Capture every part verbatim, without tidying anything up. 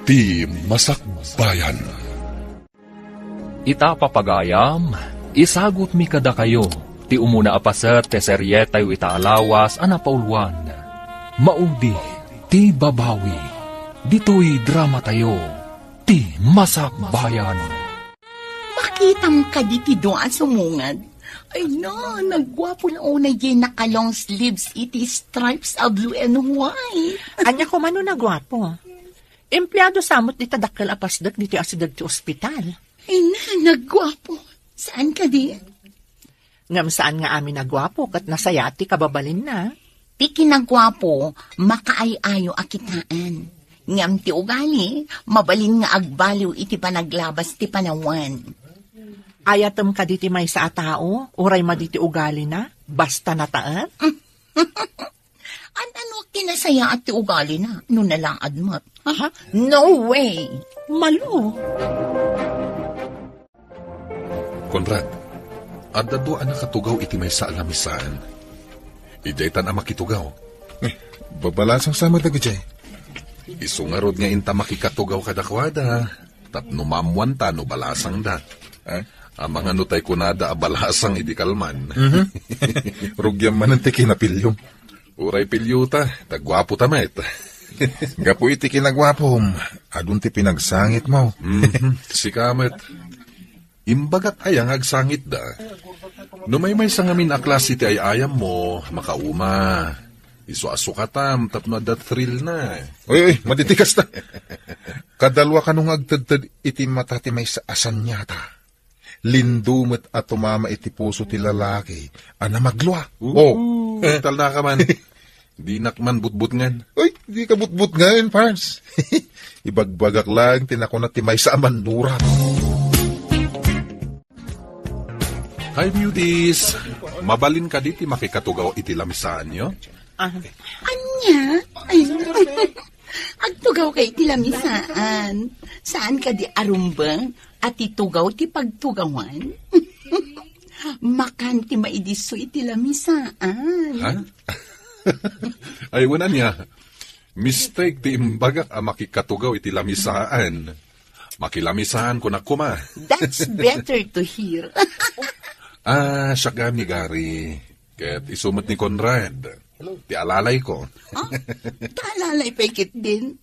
Ti Masakbayan. Ita, papagayam, isagutmi kadakayo ti umuna a paset ti serietayo ita a lawas a napauluan. Maudi ti babawi. Ditoy dramatayo, Ti Masakbayan. Makitam kadi ti dua a sumungad? Ay na, nagguapo la unay diay naka-long sleeves iti stripes a blue and white. Ania koma no nagguapo? Empleado sa met dita dakkel a pasdek ditoy asideg ti ospital. Ay na, nagguapo. Saan kadi? Ngem saan nga amin a guapo ket nasayaat ti kababalinna. Ti kinaguapo, makaay-ayo a kitaen. Ngem ti ugali, mabalin nga agbaliw iti panaglabas ti panawen. Ayatem kadi ti maysa a tao, uray madi ti ugalina, basta nataen? An-ano ti nasayaat ti ugalina, no nalaad met? Ha? No way! Malo. Conrad, adda dua a nakatugaw iti maysa a lamisaan. Idiaytan a makitugaw. Eh, babalasang sa met dagiti. Isu ngarud nga inta makikatugaw kadakuada, tapno maammuanta no balasangda. Eh? Amangan no tay kunada a balasang idi kalman. Mhm. Rugiam manen ti kinapiliom. Uray piliota, ta guapota met. Gapu iti kinaguapom, adun ti pinagsangitmo. Mhm, sika met. Imbagak aya nga agsangitda? No maymaysa ngamin a klase ti ay-ayammo, makauma. Isu a sukatam tapno adda thrill na. Uy, uy, madi ti kasta. Kadalua kano nga agtedted iti mata ti maysa a saniata. Lindo met a tumama iti puso ti lalaki a namaglua. Oo, oh. Talna ka man. Dinak man butbutngan. Uy, di ka butbutngan, Pars. Ibagbagak lang ti nakuna ti maysa a mannurat. Hi, beauties! Mabalin kadi ti makikatugaw iti lamisaanyo? Ah. Ania? Ay, agtugaw kay iti lamisaan. Saan kadi a rumbeng a ti tugaw ti pagtugawan? Makan ti maidisso iti lamisaan. Ha? Ay, wen ania. Mistake ti imbagak a makikatugaw iti lamisaan. Makilamisaan ko na koma. That's better to hear. Ah, siak gayam ni Gary. Ket isu met ni Conrad. Ti alalayko. Ah, ta alalay pay ketdin.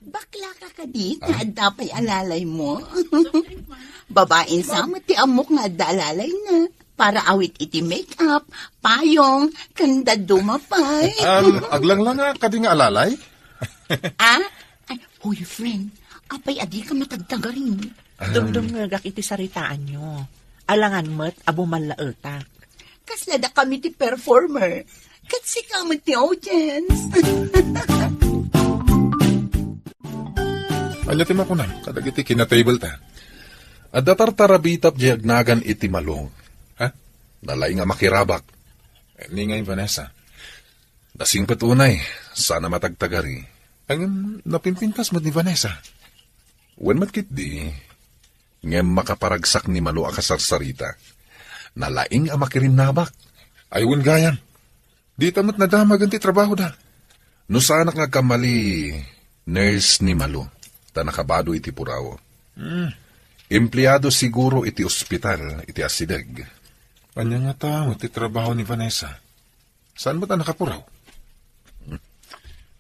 Bakla ka kadi, ta adda pay alalaymo. Babain sa met ti ammok nga adda alalayna. Para awit iti make-up, payong, ken dadduma pay. Um, aglanglanga kadi nga alalay? Ah? Ay, hoy, friend, apay a dika matagtagarin? Dumdumngegak iti saritaanyo. Alangan met a bumallaetak. Kasla dakami ti performer. Ket sika met ti audience. Ania ti makunam kadagiti kinatable ta? Adda tartarabitap diay agnagan iti Malo. Ha? Nalaing a makirabak. Ni ngay Vanessa? Nasingpet unay, saan a matagtagari. Ngem napimpintas met ni Vanessa. Wen met ketdi, ngem makaparagsak ni Malo a kasarsarita. Nalaing a makirinnabak. Ay, wen gayam. Dita met nadamagen ti trabahoda. No saanak nga agkamali, nurse ni Malo, ta nakabado iti puraw. Hmm. Empleado siguro iti ospital iti asideg. Ania ngata met ti trabaho ni Vanessa? Saan met a nakapuraw?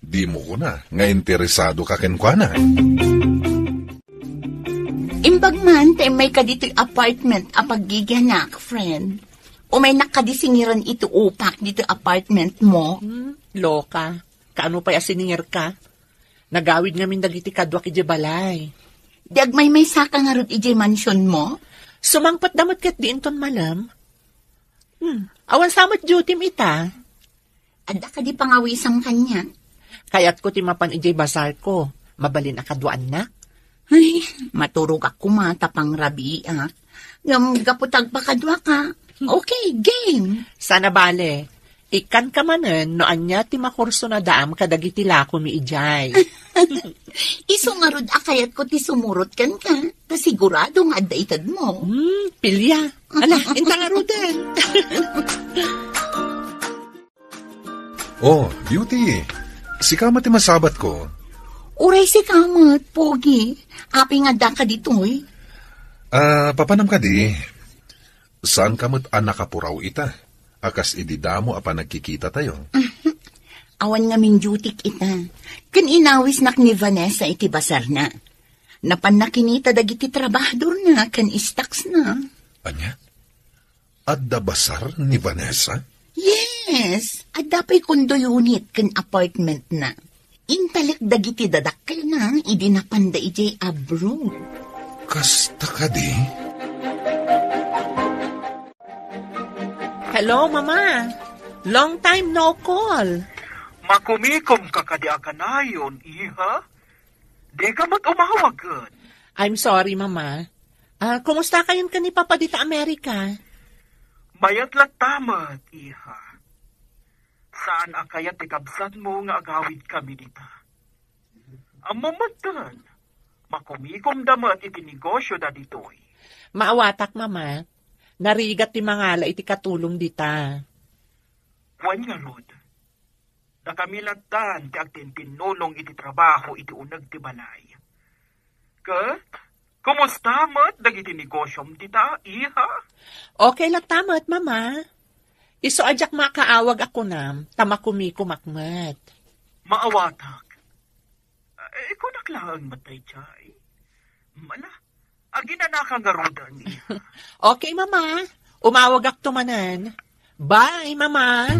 Dimo kuna nga interesado ka kenkuana. Imbag man ta immay ka ditoy apartment a paggigianak, friend. Umaynak kadi singiran iti upak ditoy apartment mo? Hmm, loka. Kaano pay a siningirka? Nagawid ngamin dagiti kaduak idiay balay. Di agmaymaysa ka ngarud idiay mansion mo? Sumangpet da met ket di inton malem. Hmm, awan sa met duty-m ita. Adda kadi pangawisam kaniak? Kayatko ti mapan idiay bazar ko. Mabalin a kaduaannak. Ay, maturogak koma ta pangrabiiak. Ngem gapu ta agpakadua ka. Okay, game. Saan a bale. Ikkan ka manen no ania ti makursonadaam kadagiti lakomi idiay. Isu ngarud a kayatko ti sumurot kenka, ta sigurado nga adda itedmo. Hmm, pilia. Ala, inta ngaruden. Oh, Beauty, sika met ti masabatko. Uray sika met, Pogi. Apay nga addaka ditoy? Ah, papanam kadi? Saanka met a nakapuraw ita, a kas idi damo a panagkikitatayo? Awan ngamin dutyk ita. Ken inawisnak ni Vanessa iti basarna. Napanna kinita dagiti trabahadorna ken stocks-na. Ania? Adda basar ni Vanessa? Yes, adda pay condo unit ken apartment-na. Intalek dagiti dadakkelna idi napanda idiay abroad. Kasta kadi? Hello, Mama. Long time no call. Makumikom ka kadi a kanayon, iha? Dika met umawagen. I'm sorry, Mama. Ah, kumusta kayon ken ni Papa dita Amerika? Mayat latta met, iha. Saan a kayat ti kabsatmo nga agawid kami dita? Ammom metten, makumikomda met iti negosyoda ditoy. Maawatak, Mama. Narigat ti mangala iti katulong dita. Wen ngarud, dakami lattan ti agtintinnulong iti trabaho iti uneg ti balay. Ket, kumusta met dagiti negosyom dita, iha? Okay latta met, Mama. Isu a diak makaawag a kunam, ta makumikomak met. Maawatak. Eh, kunak laeng met daydiay. Mala, aginanaka ngaruden, iha. Okay, Mama. Umawagakto manen. Bye, Mama.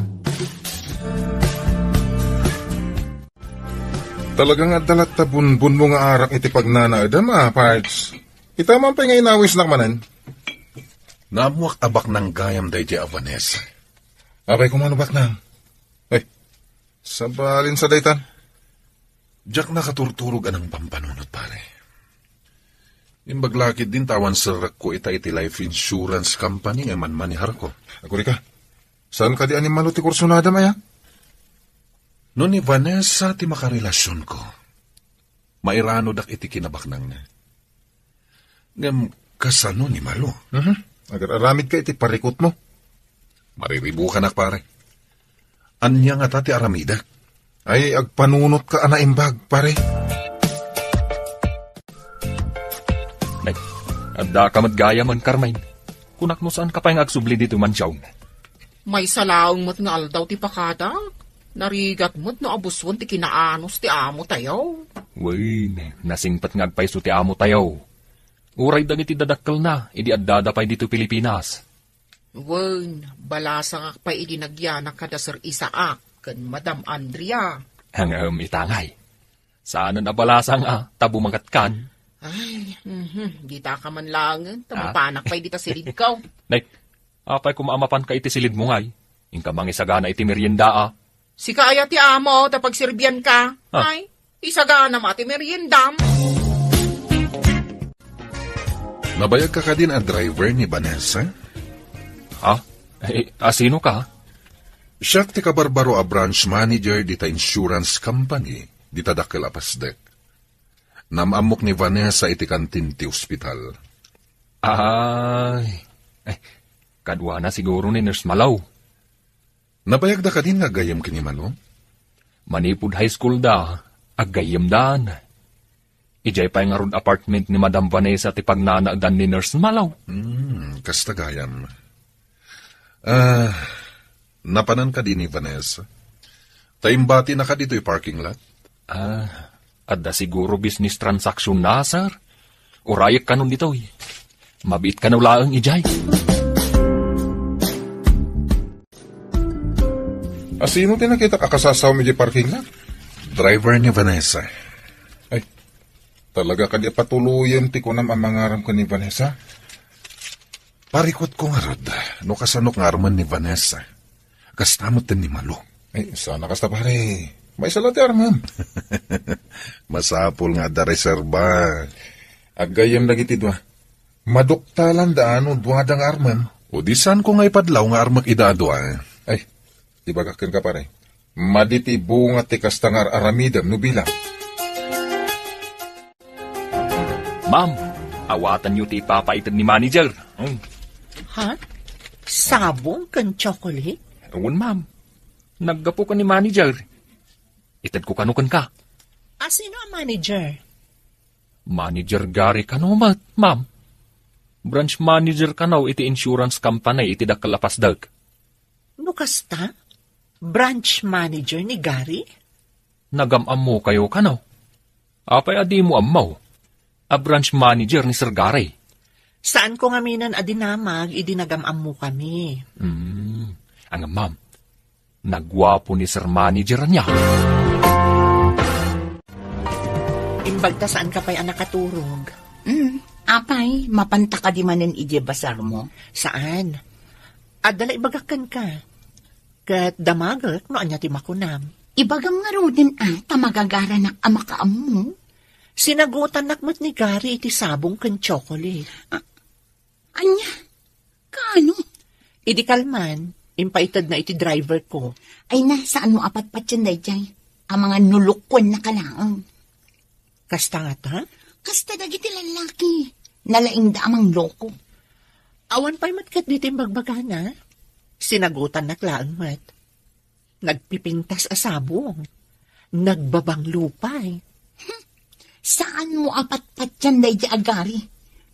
Talaga nga adda latta bunbunmo nga arak iti pagnanaedam, a, Pards. Ita man pay nga inawisnak manen. Naammoak a baknang gayam daydiay a Vanessa. Apay koma no baknang? Ay, sabalin sa daytan. Diak nakaturturog a nangpampanunot, pare. Imbag la ketdin ta awan serrekko ita iti life insurance company nga manmaneharko. Agurika, saan kadi a ni Malo ti kursunadam aya? No ni Vanessa ti makarelasionko, mairanodak iti kinabaknangna. Ngem kasano ni Malo? Mhm. Agar-aramidka iti parikutmo. Mariribukanak, pare. Ania ngata ti aramidek? Ay, agpanunotka a naimbag, pare. Nay, addaka met gayam, Carmen. Kunak no saanka pay nga agsubli ditoy mansion. Maysa laeng met nga aldaw ti pakadak. Narigat met no abusuen ti kinaanus ti amo tayo. Wen, nasingpet nga agpayso ti amo tayo. Uray dagiti dadakkelna idi addada pay ditoy Pilipinas. Wen, balasangak pay idi nagyanak kada Sir Isaac ken Madam Andrea. Ngem ita ngay, saanen a balasang a ta bumangatkan. Ay, mhm, dita ka man laengen, ta Ah? mapanak pay dita silidko. Nay, apay koma a mapanka iti silidmo ngay? Inka mangisagana iti merienda, a. Sika aya ti amo ta pagserbianka. Ah. Ay, isagana ma ti meriendam. Nabayagka kadin a driver ni Vanessa? Ha? Eh, a, sino ka? Siak ti kabarbaro a branch manager dita insurance company, dita dakkel a pasdek. Naam-ammok ni Vanessa iti kantin ti ospital. Ay, eh, kaduana siguro ni Nurse Malo. Nabayagda kadin nga aggayyem ken ni Malo? Manipud high school da, aggayyemdan. Idiay pay ngarud apartment ni Madam Vanessa ti pagnanaedan ni Nurse Malo. Hmm, kasta gayam. Ah, napanan kadi ni Vanessa? Ta imbatinaka ditoy parking lot? Ah, adda siguro business transaction na, sir. Urayek kanon ditoy. Mabiit kano laeng idiay. A, sino ti nakitak a kasasawem idiay parking lot? Driver ni Vanessa. Ay, talaga kadi a patuloyen ti kunam a mangaram ken ni Vanessa? Parikutko ngarud, no kasano nga armen ni Vanessa. Kasta met ken ni Malo. Ay, sana kasta, pare. Maysa la ti armem. Masapul nga adda reserba. Aggayyem dagiti dua. Maduktalan da no duada nga armem. O di saanko nga ipadlaw nga armek ida a dua. Ay, ibagak kenka, pare. Madi ti bunga ti kasta nga ar-aramidem no bilang. Ma'am, awatanyo ti ipapaited ni manager. Hmm. Ha? Sabong ken chocolate? Wen, ma'am. Naggapu ken ni manager. Itedko kano kenka. A, sino a manager? Manager Gary kano met, ma'am. Branch manager kano iti insurance company iti dakkel a pasdek. No kasta, branch manager ni Gary? Nagam-ammokayo kano? Apay a dimo ammo? A branch manager ni Sir Gary. Saanko ngaminen a dinamag idi nagam-ammokami. Hmm. Ngem, ma'am, naguapo ni Sir Manager ania. Imbagta saanka pay a nakaturog. Hmm. Apay, mapanta kadi manen idiay basarmo? Saan. Adda la ibagak kenka. Ket damagek no ania ti makunam. Ibagam ngaruden a, ta magagaranak a makaammo. Sinagutannak met ni Gary iti sabong ken tsokolate. A-, ania? Kaano? Idi kalman, impaitedna iti driver ko. Ay na, saanmo a patpatien daydiay? Amangan no lokuennaka laeng. Kasta ngata? Kasta dagiti lallaki. Nalaingda a mangloko. Awan pay met ketdi ti imbagbagana. Sinagutannak laeng met. Nagpipintas a sabong. Nagbabanglo pay. Hmm. Saanmo a patpatien daydiay a Gary?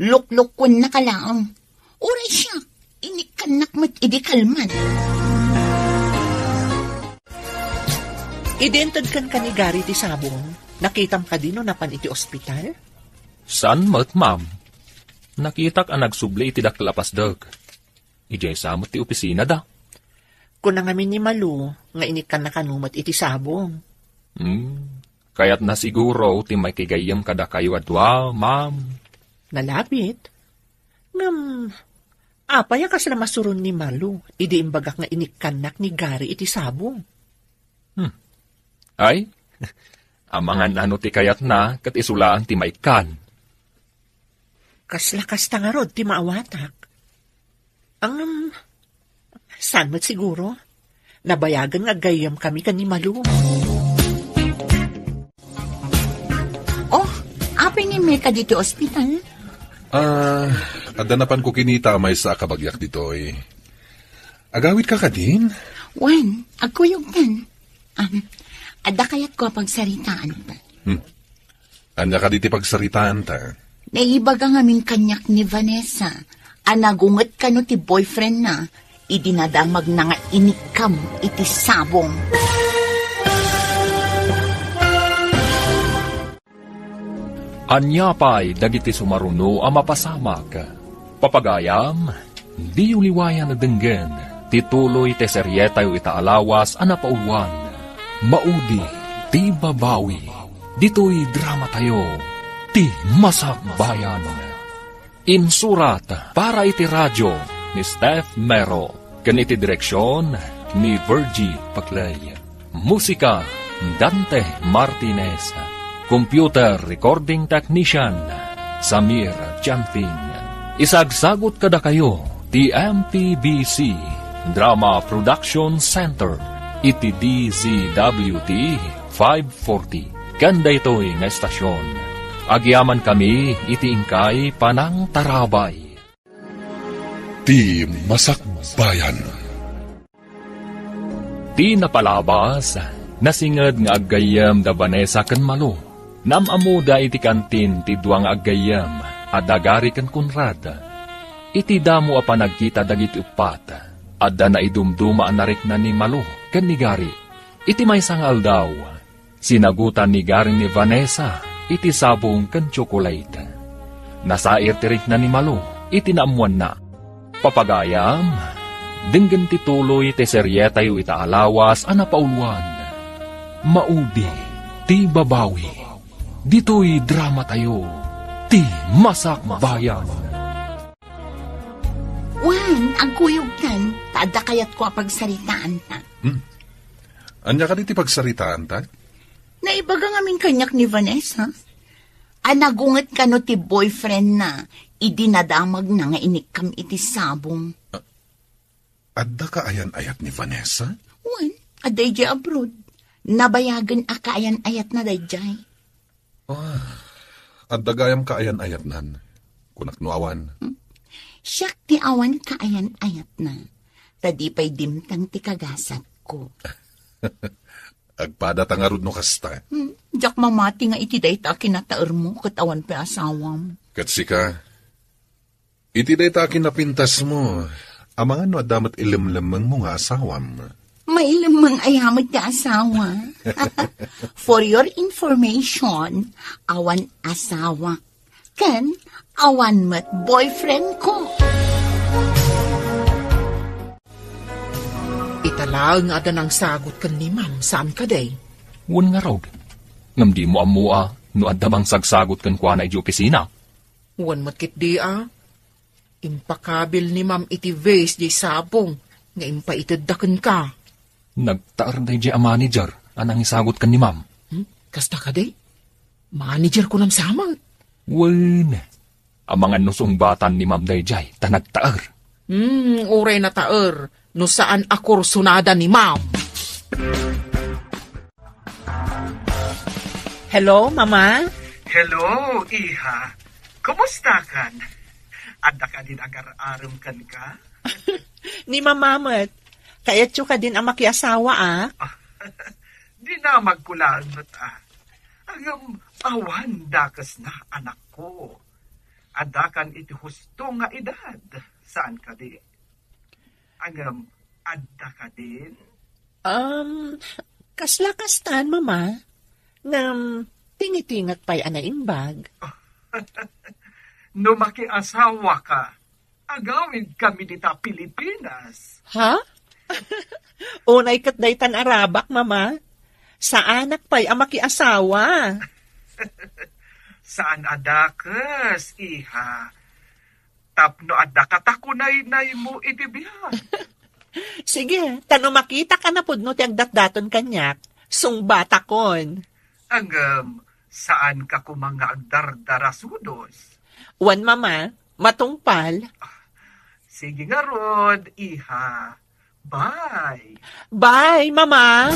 Loklokuennaka laeng. Uray siak, inikkannak met idi kalman. Idi inted kenka ni Gary ti sabong, nakitam kadi no napan iti ospital? Saan met, ma'am. Nakitak a nagsubli iti dakkel a pasdek. Idiay sa met ti opisinada. Kuna ngamin ni Malu nga inikkanna kano met iti sabong. Hmm. Kayatna siguro ti makigayyem kadakayo a dua, ma'am. Nalabit. Ngem, apay a kasla masuron ni Malu idi imbagak nga inikkannak ni Gary iti sabong? Hmm. Ay, amangan no ti kayatna ket isu laeng ti maikkan. Kasla kasta ngarud ti maawatak. Ngem, saan met siguro? Nabayagen nga aggayyemkami ken ni Malu. Oh, apay nga immay kadi ti ospital? Ah, adda napanko kinita a maysa a kabagiak ditoy. Agawitka kadin? Wen, agkuyogtan. Um, adda kayatko a pagsaritaanta. Hmm. Ania kadi ti pagsaritaanta? Naibaga ngamin kaniak ni Vanessa a nagunget kano ti boyfriendna idi nadamagna nga inikkam iti sabong. Ania pay dagiti sumaruno a mapasamak? Papagayam, diyo liwayan a denggen ti tuloy ti serietayo ita a lawas a napauluan, Maudi ti Babawi, ditoy dramatayo, Ti Masakbayan. Insurat para iti radio ni Steph Mero. Ken iti direksion ni Virgie Paclay. Musika, Dante Martinez. Computer recording technician, Samir Chanfing. Isagsagut kadakayo ti M P B C Drama Production Center iti D Z W T five forty. Ken daytoy nga estasion, agyamankami iti inkay panangtarabay. Ti Masakbayan. Ti napalabas, nasinged nga aggayyem da Vanessa ken Malu. Naam-ammoda iti kantin ti dua nga aggayyem a da Gary ken Conrad. Iti damo a panagkita dagiti uppat, adda naidumduma a narikna ni Malu ken ni Gary. Iti maysa nga aldaw, sinagutan ni Gary ni Vanessa iti sabong ken tsokolate. Nasair ti rikna ni Malu iti naammoanna. Papagayam, denggen ti tuloy ti serietayo ita a lawas a napauluan, Maudi ti Babawi. Ditoy dramatayo, Ti Masakbayan. Wen, agkuyogtan, ta adda kayatko a pagsaritaanta. Hmm. Ania kadi ti pagsaritaanta? Naibaga ngamin kaniak ni Vanessa a nagunget kano ti boyfriendna idi nadamagna nga inikkam iti sabong. A-, adda kaayan-ayat ni Vanessa? Wen, adda idiay abroad. Nabayagen a kaayan-ayatna daydiay. Ah, adda gayam kaayan-ayatnan. Kunak no awan. Hmm. Siak ti awan kaayan-ayatna. Ta di pay dimtang ti kagasatko. Agpadata ngarud no kasta. Hmm, diak mamati nga iti dayta a kinataermo ket awan pay asawam. Ket sika, iti dayta a kinapintasmo, amangan no adda met ilemlemmengmo nga asawam. Mailemmeng aya met ti asawa. For your information, awan asawa. Ken awan met boyfriend ko. Ita laeng nga adda nangsagot ken ni Ma'am, saan kadi? Wen ngarud. Ngem dimo ammo a no adda mangsagsagot kenkuana idiay opisina? Wen met ketdi a. Impakabil ni Ma'am iti vase diay sabong nga impaitedda kenka. Nagtaer daydiay a manager a nangisagot ken ni Ma'am. Hmm? Kasta kadi? Manager ko namsamet. Wen, amangan no sungbatan ni Ma'am daydiay ta nagtaer. Hmm, uray nataer no saan a kursonada ni Ma'am. Hello, Mama? Hello, iha. Kumusta kan? Adda kadin agar-arem kenka? Ni Mama met. Kayatyo kadin a makiasawa, a? Dinamagko laeng met, a. Ngem awan dakesna, anakko. Adda kan iti husto nga edad, saan kadi? Ngem adda kadin? Um, kasla kastan, Mama. Ngem tingitingek pay a naimbag. No makiasawaka, agawidkami dita Pilipinas. Ha? Unay ket daytan a rabak, Mama. Saanak pay a makiasawa. Saan a dakes, iha. Tapno adda katakunaynaymo iti biag. Sige, ta no makitak a napudno ti agdatdaton kaniak, sungbatakon. Ngem, saanka koma nga agdardarasudos? Wen, Mama, matungpal. Sige ngarud, iha. Bye. Bye, Mama.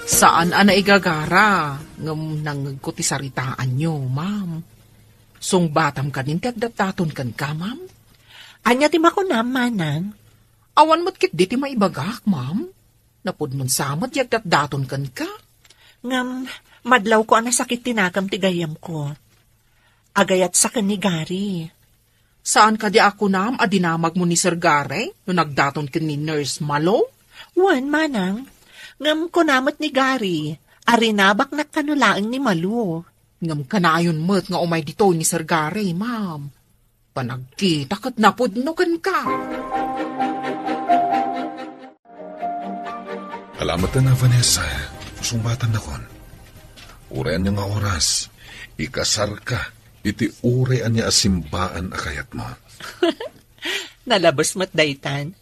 Saan a naigagara, ngem nangngegko ti saritaanyo, Ma'am. Sungbatam kadin ti agdatdaton kenka, Ma'am? Ania ti makunam, Manang? Awan met ketdi ti maibagak, Ma'am. Napudnon sa met ti agdatdaton kenka. Ngem, madlawko a nasakit ti nakam ti gayyemko. Agayat sa ken ni Gary. Saan kadi a kunam a dinamagmo ni Sir Gary no nagdaton ken ni Nurse Malo? Wen, Manang. Ngem kuna met ni Gary a rinabaknak kano laeng ni Malo. Ngem kanayon met nga umay ditoy ni Sir Gary, Ma'am. Panagkita ket napudno kenka. Alamat na, Vanessa. Sungbatannakon. Uray ania nga oras, ikasarka iti uray ania a simbaan a kayatmo. Nalabes met daytan.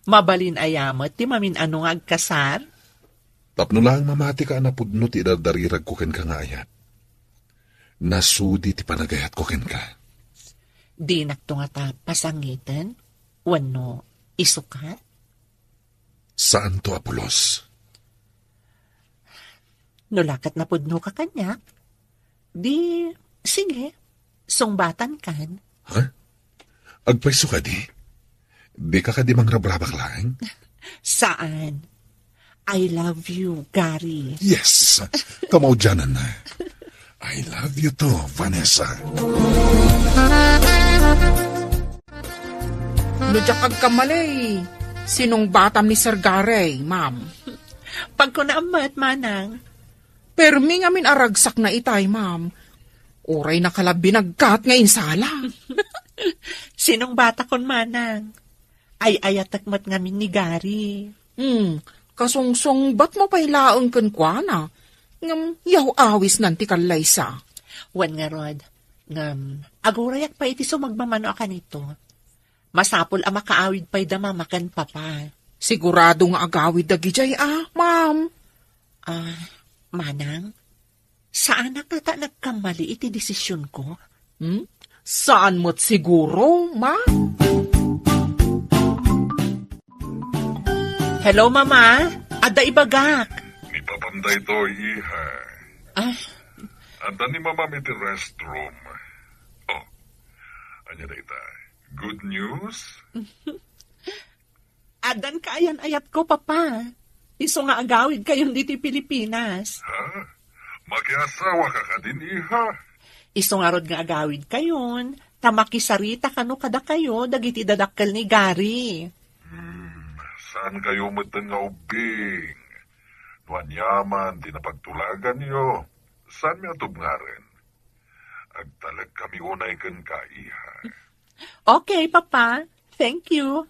Mabalin aya met ti mamin-ano nga agkasar? Tapno laeng mamatika a napudno ti idardariragko kenka nga ayat. Nasudi ti panagayatko kenka. Dinakto ngata pasangiten wenno isukat? Saanto a pulos. No la ket napudnoka kaniak, di, sige, sungbatankan. Ha? Agpayso kadi? Dika kadi mangrabrabak laeng? Saan? I love you, Gary. Yes! Kamaudiananna. I love you too, Vanessa. No diak agkamali, sinungbatam ni Sir Gary, Ma'am. Pagkunaam met, Manang. Permi ngamin a ragsakna itay, Ma'am. Uray nakalabi nagkat nga insala. Sinungbatakon, Manang. Ay-ayatek met ngamin ni Gary. Hmm, kasungsungbatmo pay laeng kenkuana. Ngem yaw-awisnan ti kallaysa. Wen ngarud, ngem agurayak pay iti sumagmamano a kanito. Masapul a makaawid pay da Mama ken Papa. Sigurado nga agawid dagidiay a, Ma'am. Ah, Manang, saanak ngata nagkammali iti desisionko? Hmm? Saan met siguro, Ma'am? Hello, Mama. Adda ibagak. Ni Papam daytoy, iha. Ah. Adda ni Mamam iti restroom. Oh, ania dayta? Good news? Addan kaayan-ayatko, Papa. Isu nga agawidkayon ditoy Pilipinas. Ha? Makiasawa ka kadin, iha? Isu ngarud nga agawidkayon, ta makisarita kano kadakayo dagiti dadakkel ni Gary. Hmm, saan kayo metten nga ubbing? No aniaman ti napagtulaganyo, saan mi a tubngaren? Agtalek kami unay kenka, iha. Okay, Papa. Thank you.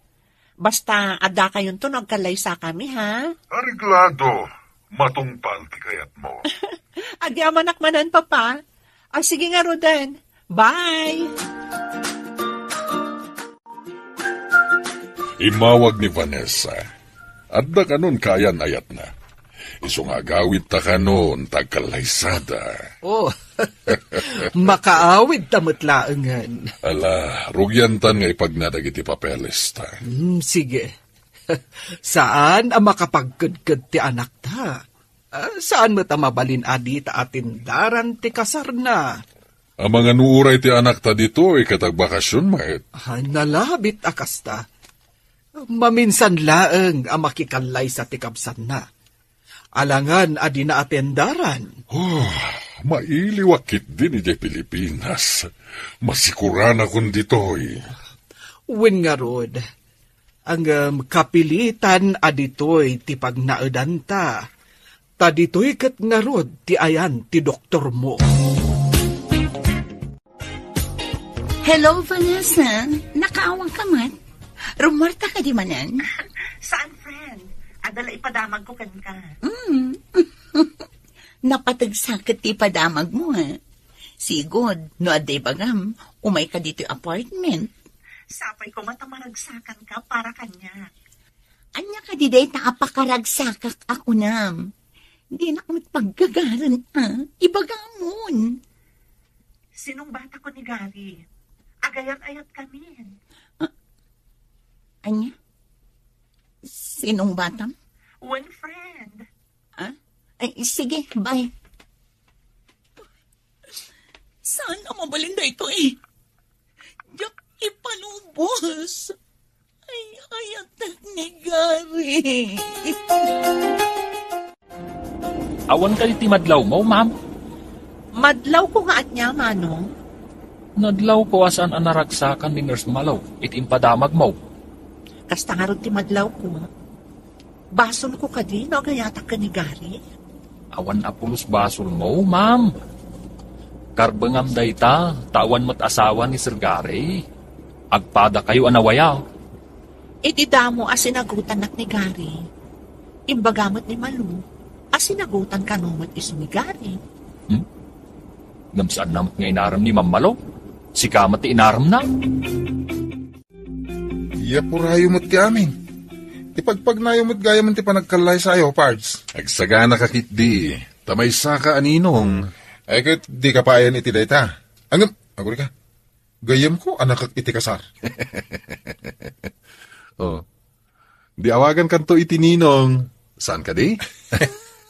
Basta, adda kayonto no agkallaysakami, ha? Areglado. Matungpal ti kayatmo. Agyamanak manen, Papa. Ah, sige ngaruden. Bye! Immawag ni Vanessa. Adda kanon kaayan-ayatna. Isu nga agawidta kanon ta agkallaysada. Oh, makaawidta met laengen. Ala, rugiantan nga ipagna dagiti papelesta. Hmm, sige. Saan a makapagkedked ti anakta. Ah, saan met a mabalin a dita atendaran ti kasarna. Amangan no uray ti anakta ditoy ket agbakasyon met. Ah, nalabit a kasta. Maminsan laeng a makikallaysa ti kabsanna. Alangan a dina atendaran. Oh, mailiwak ketdin idiay Pilipinas. Masikuranakon ditoy. Wen ngarud, ngem kapilitan a ditoy ti pagnaedanta. Ta ditoy ket ngarud ti ayan ti doktormo. Hello, Vanessa. Nakaawang ka met? Rummuarta kadi manen? Saan, friend? Adda la ipadamagko kenka. Mm. Napateg sa ket ti ipadamagmo, ha? Sigud, no adda ibagam, umay ka ditoy apartment. Sapay koma ta maragsakan ka para kaniak. Ania kadi dayta a pakaragsakak a kunam? Dinak met paggagaren a ibagamon. Sinong bata ko ni Gary? Agayat-ayat kami. Ah, ania? Sinong batam? One friend. Ah? Ay, sige, bye. Saan a mabalin daytoy? Diak ipanubos. Ay, ayatek ni Gary. Awan kadi ti madlawmo, ma'am? Madlawko nga ania, Manong? Nadlawko a saan a naragsakan ni Nurse Malo iti impadamagmo. Kasta ngarud ti madlawko. Basolko kadi no agayatak ken ni Gary? Awan a pulos basolmo, ma'am. Karbengam dayta, ta awan met asawa ni Sir Gary. Agpadakayo a nawaya. Iti damo a sinagutannak ni Gary, imbaga met ni Malu a sinagutan kano met isu ni Gary. Hmm? Ngem saanna met nga inarem ni Ma'am Malu? Sika met ti inaremna. Yapurayo met ti amin. Ipagpagnayo met gayam ti panagkallaysayo, Pards. Agsagana ka ketdi, ta maysa ka a ninong. Ay, ket di ka payen iti dayta. Ngem, aguri ka. Gayyemko a nakek iti kasar. Oh. Di awagan kanto iti ninong. Saan kadi?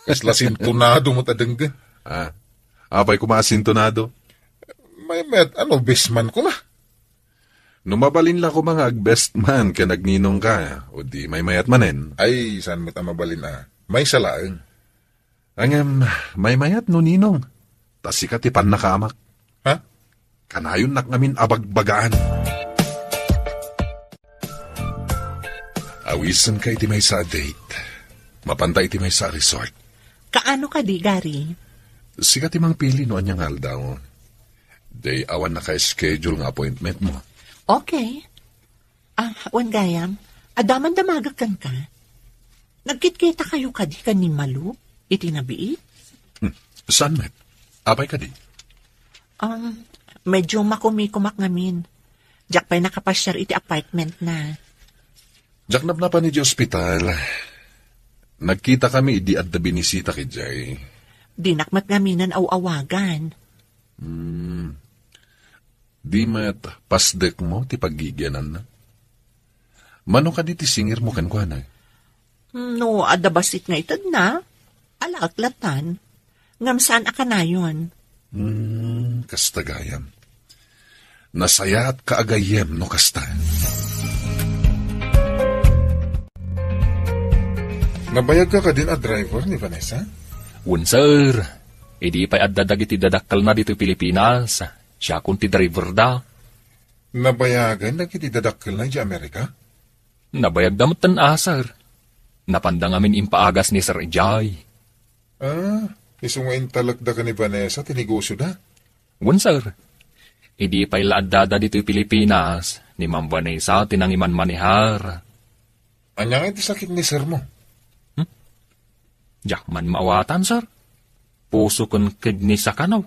Kasla sintonado met a denggen. Ah. Apay koma a sintonado? Maymayat, ano, best man koma. No mabalin la koma nga ag-best man ken agninong ka, o di maymayat manen. Ay, saan met a mabalin a? Maysa laeng. Ngem, maymayat no ninong. Ta sika ti pannakaamak. Ha? Kanayonnak ngamin a bagbagaan. Awisenka iti maysa a date. Mapanta iti maysa a resort. Kaano kadi, Gary? Sika ti mangpili no ania nga aldaw. Di awan naka-schedule nga appointment mo. Okay. Ah, wen gayam, adda man damagek kenka. Nagkitkita kayo kadi ken ni Malu iti nabiit? Hmm, saan met? Apay kadi? Um, medyo makumikumak ngamin. Diak pay nakapasiar iti apartment na. Diak napnapan iti ospital. Nagkita kami idi adda binisita idiay. Dinak met ngaminen aw-awagan. Hmm. Di met pasdekmo ti paggigiananna? Mano kadi ti singirmo kenkuana? No adda bassit nga itedna, alaek latan. Ngem saan a kanayon. Hmm, kasta gayam. Nasayaat ka a gayyem no kasta. Nabayagka kadin a driver ni Vanessa? Wen, sir. Idi pay adda dagiti dadakkelna ditoy Pilipinas, siakon ti driverda. Nabayagen dagiti dadakkelna idiay Amerika? Nabayagda metten a, sir. Napanda ngamin impaagas ni Sir idiay. Ah, isu nga intalekda ken ni Vanessa ti negosioda? Wen, sir. Idi pay la addada ditoy Pilipinas, ni Ma'am Vanessa ti nangimanmanehar. Ania nga iti sakit ni sir mo? Hmm? Diak man maawatan, sir. Puso ken kidney sa kanaw.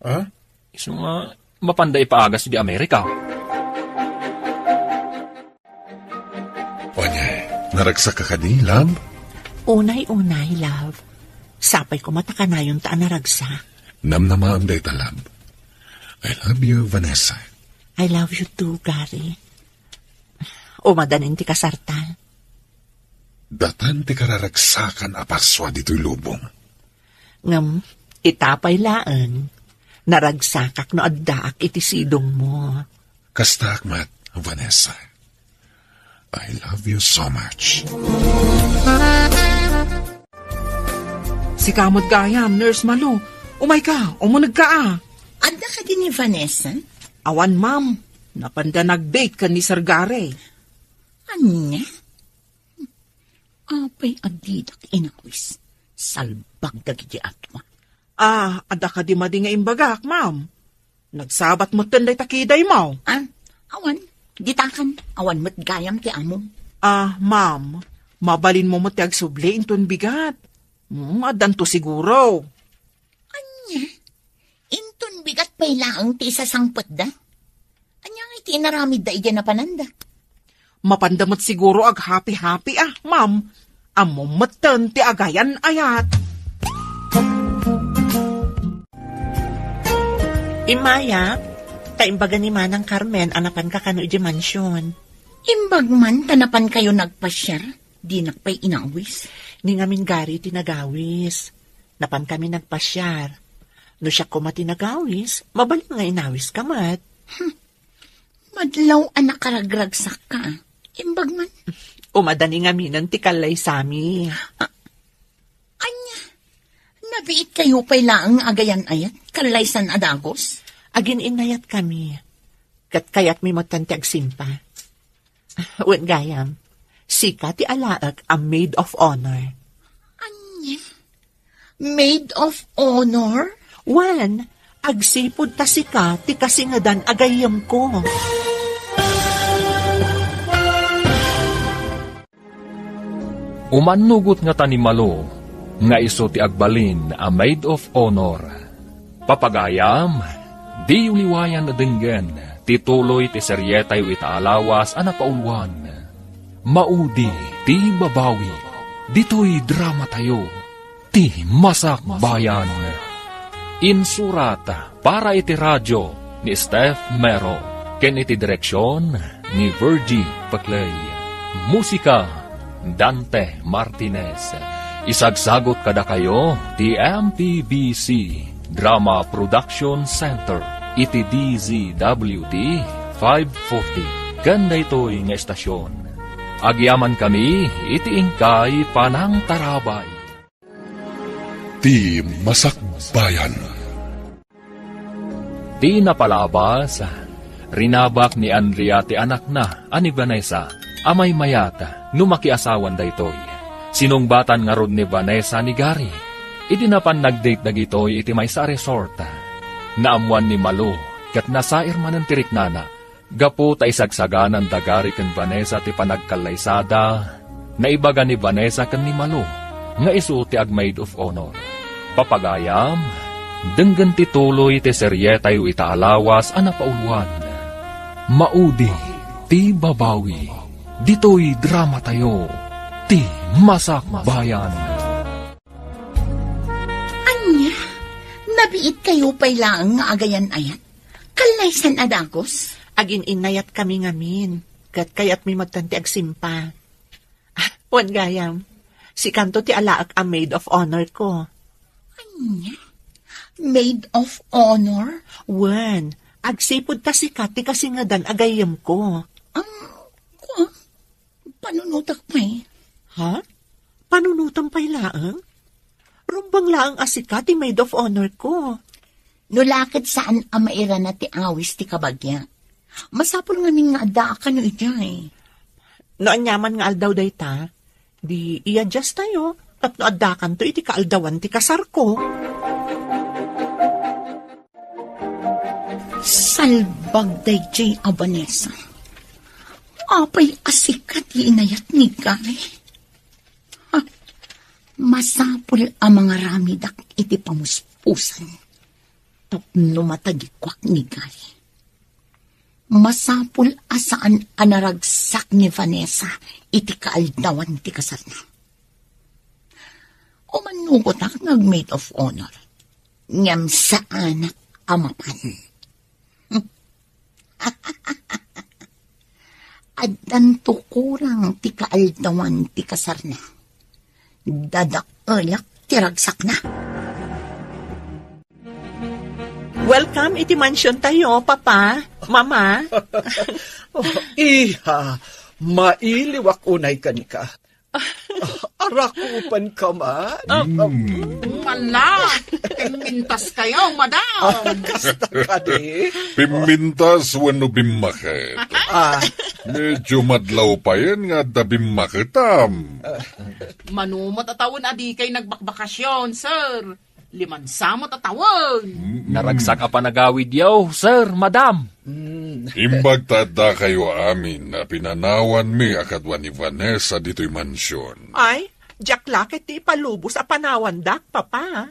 Ah? Isu nga mapanda ipaagas idiay Amerika. Ania, naragsak ka kadi, love? Unay-unay, love. Sapay koma ta kanayonta a naragsak. Namnamaem dayta, love. I love you, Vanessa. I love you too, Gary. Umadanin ti kasarta. Datan ti kararagsakan a parsua ditoy lubong. Ngem, ita pay laeng, naragsakak no addaak iti sidongmo. Kastaak met, Vanessa. I love you so much. Sika met gayam, Nurse Malo. Umayka, umunegka a. Adda kadi ni Vanessa? Awan, ma'am. Napanda nag-date ken ni Sir Gary. Ania? Apay a didak inawis? Salbag dagiti atwa. Ah, adda kadi madi nga imbagak, ma'am? Nagsabat metten dayta kidaymo. Ah, awan. Ditakan, awan met gayam ti amom. Ah, ma'am, mabalinmo met ti agsubli inton bigat. Hmm, addanto siguro. Ania? Inton bigat pay laeng ti isasangpetda? Ania nga iti inaramidda idiay napananda? Mapanda met siguro aghapi-hapi a, ma'am. Ammom metten ti agayan-ayat. Immayak, ta imbaga ni Manang Carmen a napanka kano idiay mansion. Imbag man ta napankayo nagpasiar, dinak pay inawis. Ni ngamin Gary ti nagawis. Napankami nagpasiar. No siak koma ti nagawis, mabalin nga inawiska met. Hmm. Madlaw a nakaragragsakka. Imbag man. Umadani ngaminen ti kallaysami. Ah, ania? Nabiitkayo pay laeng nga agayan-ayat, kallaysan a dagus? Agin-innayatkami. Ket kayatmi metten ti agsimpa. Wen gayam, sika ti alaek a maid of honor. Ania? Maid of honor? Wen, agsipud ta sika ti kasingedan a gayyemko. Umannugot ngata ni Malo nga isu ti agbalin a maid of honor. Papagayam, diyo liwayan a denggen ti tuloy ti serietayo ita a lawas a napauluan, Maudi ti Babawi. Ditoy dramatayo, Ti Masakbayan. Insurat para iti radio ni Steph Mero ken iti direksion ni Virgie Paclay. Musika, Dante Martinez. Isagsagot kadakayo ti M P B C Drama Production Center iti D Z W T five forty ken daytoy nga estasion. Agyamankami iti inkay panangtarabay. Ti Masakbayan. Ti napalabas, rinabak ni Andrea ti anakna a ni Vanessa a maymayat no makiasawan daytoy. Sinungbatan ngarud ni Vanessa ni Gary idi napan nag-date dagitoy iti maysa a resort. Naammoan ni Malu ket nasair manen ti riknana. Gapu ta isagsagananda Gary ken Vanessa ti panagkallaysada, naibaga ni Vanessa ken ni Malu nga isu ti ag-maid of honor. Papagayam, denggen ti tuloy ti serietayo ita a lawas a napauluan, Maudi ti Babawi. Ditoy dramatayo, Ti Masakbayan. Ania? Nabiitkayo pay laeng nga agayan-ayat? Kallaysan a dagus? Agin-innayatkami ngamin, ket kayatmi metten ti agsimpa. Ah, wen gayam, sikanto ti alaek a maid of honor ko. Ania? Maid of honor? Wen, agsipud ta sika ti kasingedan a gayyemko. Am, ko, panunotak pay. Ha? Panunotem pay laeng? Rumbeng laeng a sika ti maid of honor ko. No la ket saan a mairana ti awis ti kabagia, masapul ngamin nga addaak kano idiay. No aniaman nga aldaw dayta, di i-adjust tayo tapno addakanto iti kaaldawan ti kasarko. Salbag daydiay a Vanessa. Apay a sika ti inayat ni Gary? Ha? Masapul a mangaramidak iti pamuspusan tapno matagikuak ni Gary. Masapul a saan a naragsak ni Vanessa iti kaaldawan ti kasarna. Umanugotak nga ag-maid of honor, ngem saanak a mapan. Addanto kurang ti kaaldawan ti kasarna. Dadaelak ti ragsakna. Welcome iti mansion tayo, Papa, Mama. Oh, iha, mailiwak unay kenka. Arakupanka man. Ala, pimmintaskayo, madam. Ah, kasta kadi? Pimmintas wenno bimmaket? Ah. Medyo madlaw payen nga adda bimmaketam. Mano met a tawen a dikay nagbakbakasyon, sir. Limansa met a tawen. Mm-mm. Naragsak a panagawidyo, sir, madam. Mm. Imbag ta addakayo amin a pinanawanmi a kadua ni Vanessa ditoy mansion. Ay, diak la ket ti ipalubos a panawandak, Papa.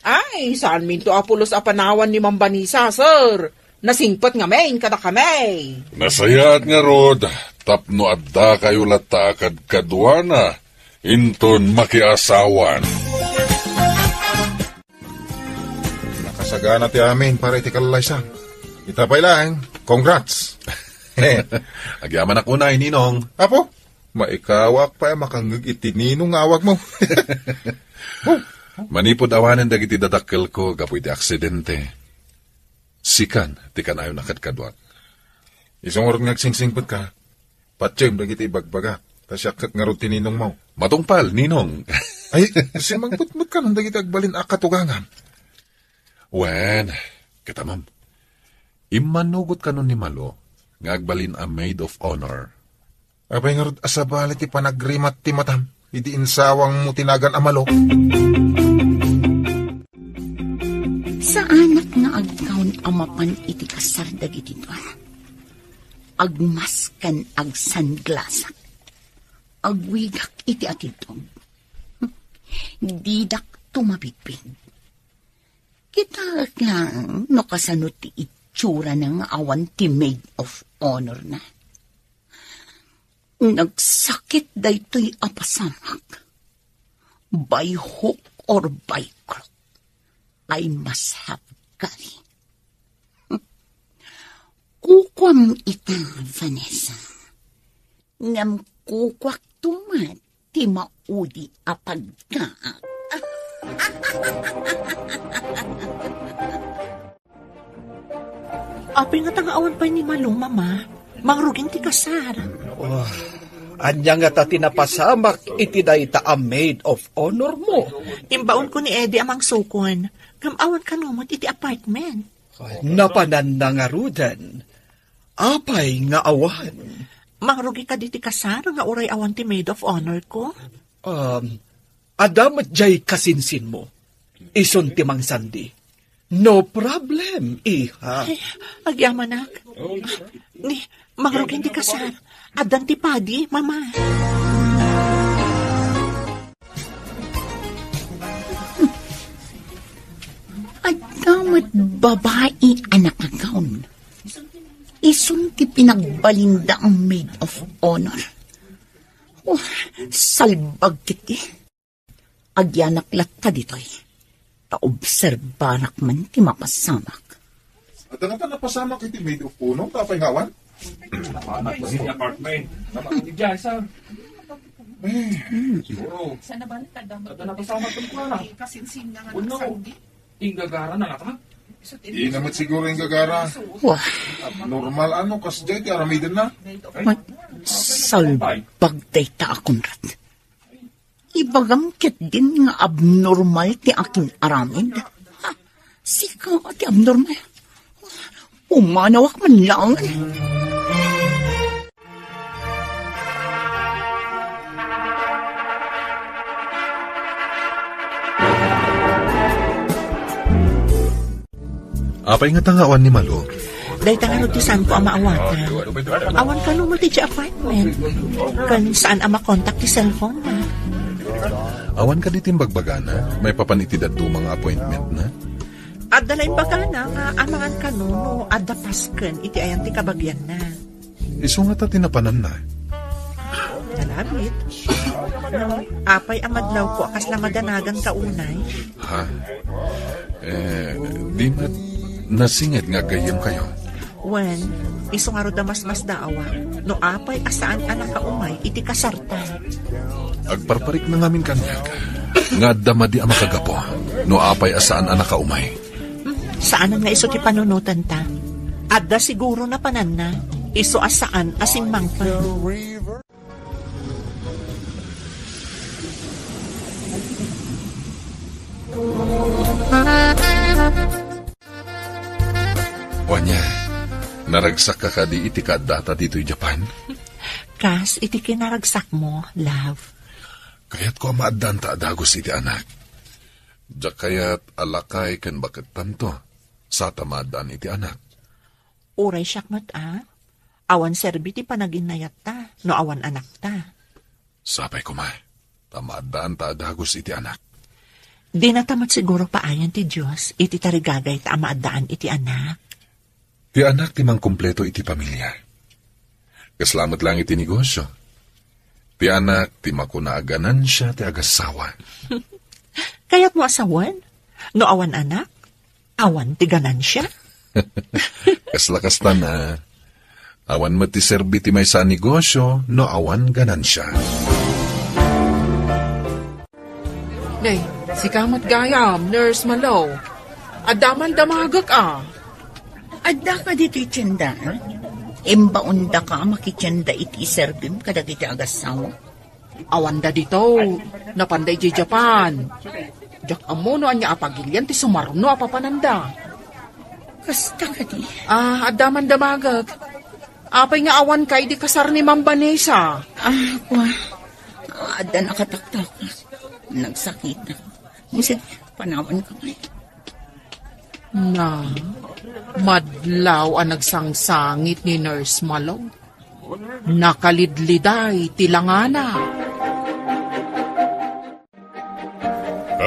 Ay, saanminto a pulos a panawan ni Ma'am Vanessa, sir. Nasingpet ngamin kadakami. Nasayaat ngarud, tapno addakayo latta a kadkaduana inton makiasawan. Nakasagana ti amin para iti kallaysa. Ita pay laeng, congrats. Agyamanak unay, Ninong. Apo, maikawak pay a makangngeg iti Ninong nga awagmo. Manipud awanen dagiti dadakkelko gapu iti aksidente, sikan ti kanayon a kadkaduak. Isu ngarud nga agsingsingpetka, patiem dagiti ibagbagak, ta siak ket ngarud ti ninongmo. Matungpal, Ninong. Ay, simmangpet met kanon dagiti agbalin a katugangam. Wen, ket ammom, immanugot kanon ni Malo nga agbalin a maid of honor. Apay ngarud a sabali ti panagrimat ti matam idi insawangmo ti nagan a Malo? Saanak nga agkaon a mapan iti kasar dagiti dua. Agmask ken agsanglasak. Agwigak iti atidtog. Didak tumabigpig. Kitaek laeng no kasano ti itsurana nga awan ti maid of honor na. Nagsakit daytoy a pasamak. By hook or by crook, I must have Gary. Kukuam ita, Vanessa. Ngem kukuakto met ti maudi a pagkaak. Apay ngata nga awan pay ni Malo, Mama? Mangrugin ti kasar. Oh, ania ngata ti napasamak iti dayta a maid of honor mo? Imbaonko ni Eddie a mangsukon, ngem awan kano met iti apartment. Napananna ngaruden. Apay nga awan? Mangrugi kadi ti kasar nga uray awan ti maid of honor ko? Um, adda met jay kasinsinmo. Isun ti mangsandi. No problem, iha. Ay, agyamanak. Ni, mangrugi ti kasar. Addan ti padi, Mama. Adda met babai a nakagawn. Isun ti pinagbalinda a maid of honor. Oh, salbag kiti. Agyanak latta ditoy. Ta obserbarak man ti mapasamak. Adda ngata napasamak iti maid of honor, ta apay nga awan? Napanak ko sa apartment. Napanak ko diyan, sir. Eh. Siguro. Adda napasamak ken kuana. Kasinsin na nga nagsandi. Inggagara na ngata? Di na met siguro inggagara. Wah. Normal ano, kasdiay ti aramidenna. Ay. Mat-, Salbag dayta a Conrad. Ibagam ketdin nga abnormal ti akin aramid. Ha? Sika ti abnormal. Pumanawak man laeng. Apay ngata nga awan ni Malo? Dayta ngarud ti saanko a maawatan. Awan kano met idiay apartment. Ken saan a makontak ti cellphone na. Awan kadi ti imbagbagana maipapan iti dadduma nga appointment na? Adda la imbagana nga amangan kano no adda pasken iti ayan ti kabagianna. Isu ngata ti napananna. Nalabit. Apay a madlawko a kasla madanagan ka unay? Ha? Eh, di met nasinged nga aggayyemkayo. Wen, isu ngarud a masmasdaawak no apay a saan a nakaumay iti kasarta. Agparparikna ngamin kaniak nga adda madi a makagapu no apay a saan a nakaumay. Hmm, saanen nga isu ti panunotanta. Adda siguro napananna, isu a saan a simmangpet. Ania, naragsakka kadi iti kaaddata ditoy Japan? Kas iti kinaragsakmo, love. Kayatko a maaddaanta a dagus iti anak. Diak kayat a lakay ken bakettanto, sa ta maaddaan iti anak. Uray siak met a, awan serbi ti panaginnayatta no awan anakta. Sapay koma, ta maaddaanta a dagus iti anak. Dinata met siguro paayan ti Dios iti tarigagayta a maaddaan iti anak. Ti anak ti mangkumpleto iti pamilia. Kasla met laeng iti negosio. Ti anak ti makuna a ganansia ti agassawa. Kayatmo a sawen? No awan anak, awan ti ganansia? Kasla kastan a. Awan met ti serbi ti maysa a negosio no awan ganansia. Nay, sika met gayam, Nurse Malo. Adda man damagek a. Adda ka ditoy tiendaan? Imbaondaka a makitienda iti iserbim kadagiti agassawa? Awanda dito. Napanda idiay Japan. Diak ammo no ania a pagilian ti sumarno a papananda. Kasta kadi? Ah, adda man damagek. Apay nga awan ka idi kasar ni Ma'am Vanessa? Ah, kua. Adda nakataktakas. Nagsakit. Sige, panawan ka kay. Na, madlaw a nagsangsangit ni Nurse Malo. Nakalidliday ti langana.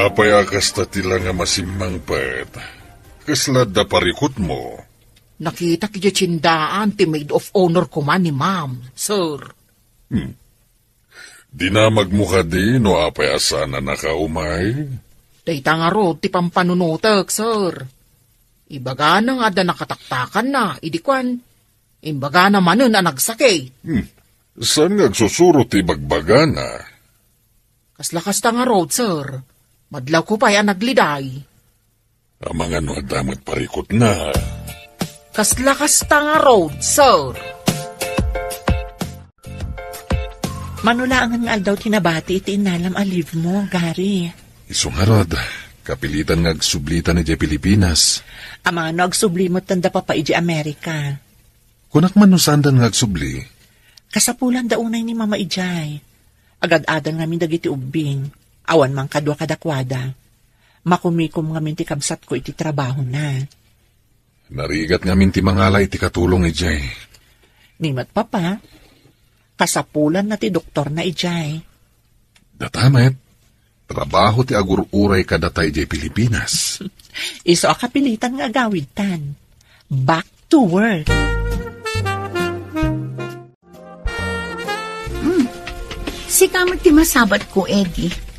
Apay a kasta ti langam a simmangpet? Kasla adda parikutmo? Nakitak idiay tiendaan ti maid of honor koma ni Ma'am, sir. Hmm. Dinamagmo kadi no apay a saan a nakaumay? Dayta ngarud ti pampanunotek, sir. Ibagana nga adda nakataktakanna, idi kuan, imbagana manen a nagsakit. Hmm. Saan nga agsusuro ti ibagbagana? Kasla kasta ngarud, sir. Madlawko pay a nagliday. Amangan no adda met parikutna. Kasla kasta ngarud, sir. Mano laengen nga aldaw ti nabati iti innalam a leave mo, Gary? Isu ngarud, kapilitan nga agsublitan idiay Pilipinas. Amangan no agsubli metten da papa idiay Amerika. Kunak man no saandan nga agsubli? Kasapulanda unay ni Mama idiay. Agad-adan ngamin dagiti ubbing. Awan man kadua kadakuada. Makumikom ngamin ti kabsatko iti trabahona. Narigat ngamin ti mangala iti katulong idiay. Ni met papa, kasapulanna ti doktorna idiay. Data met, trabaho ti agur-uray kadata idiay Pilipinas. Isu a kapilitan nga agawidtan. Back to work. Hmm. Sika met ti masabatko, Eddie.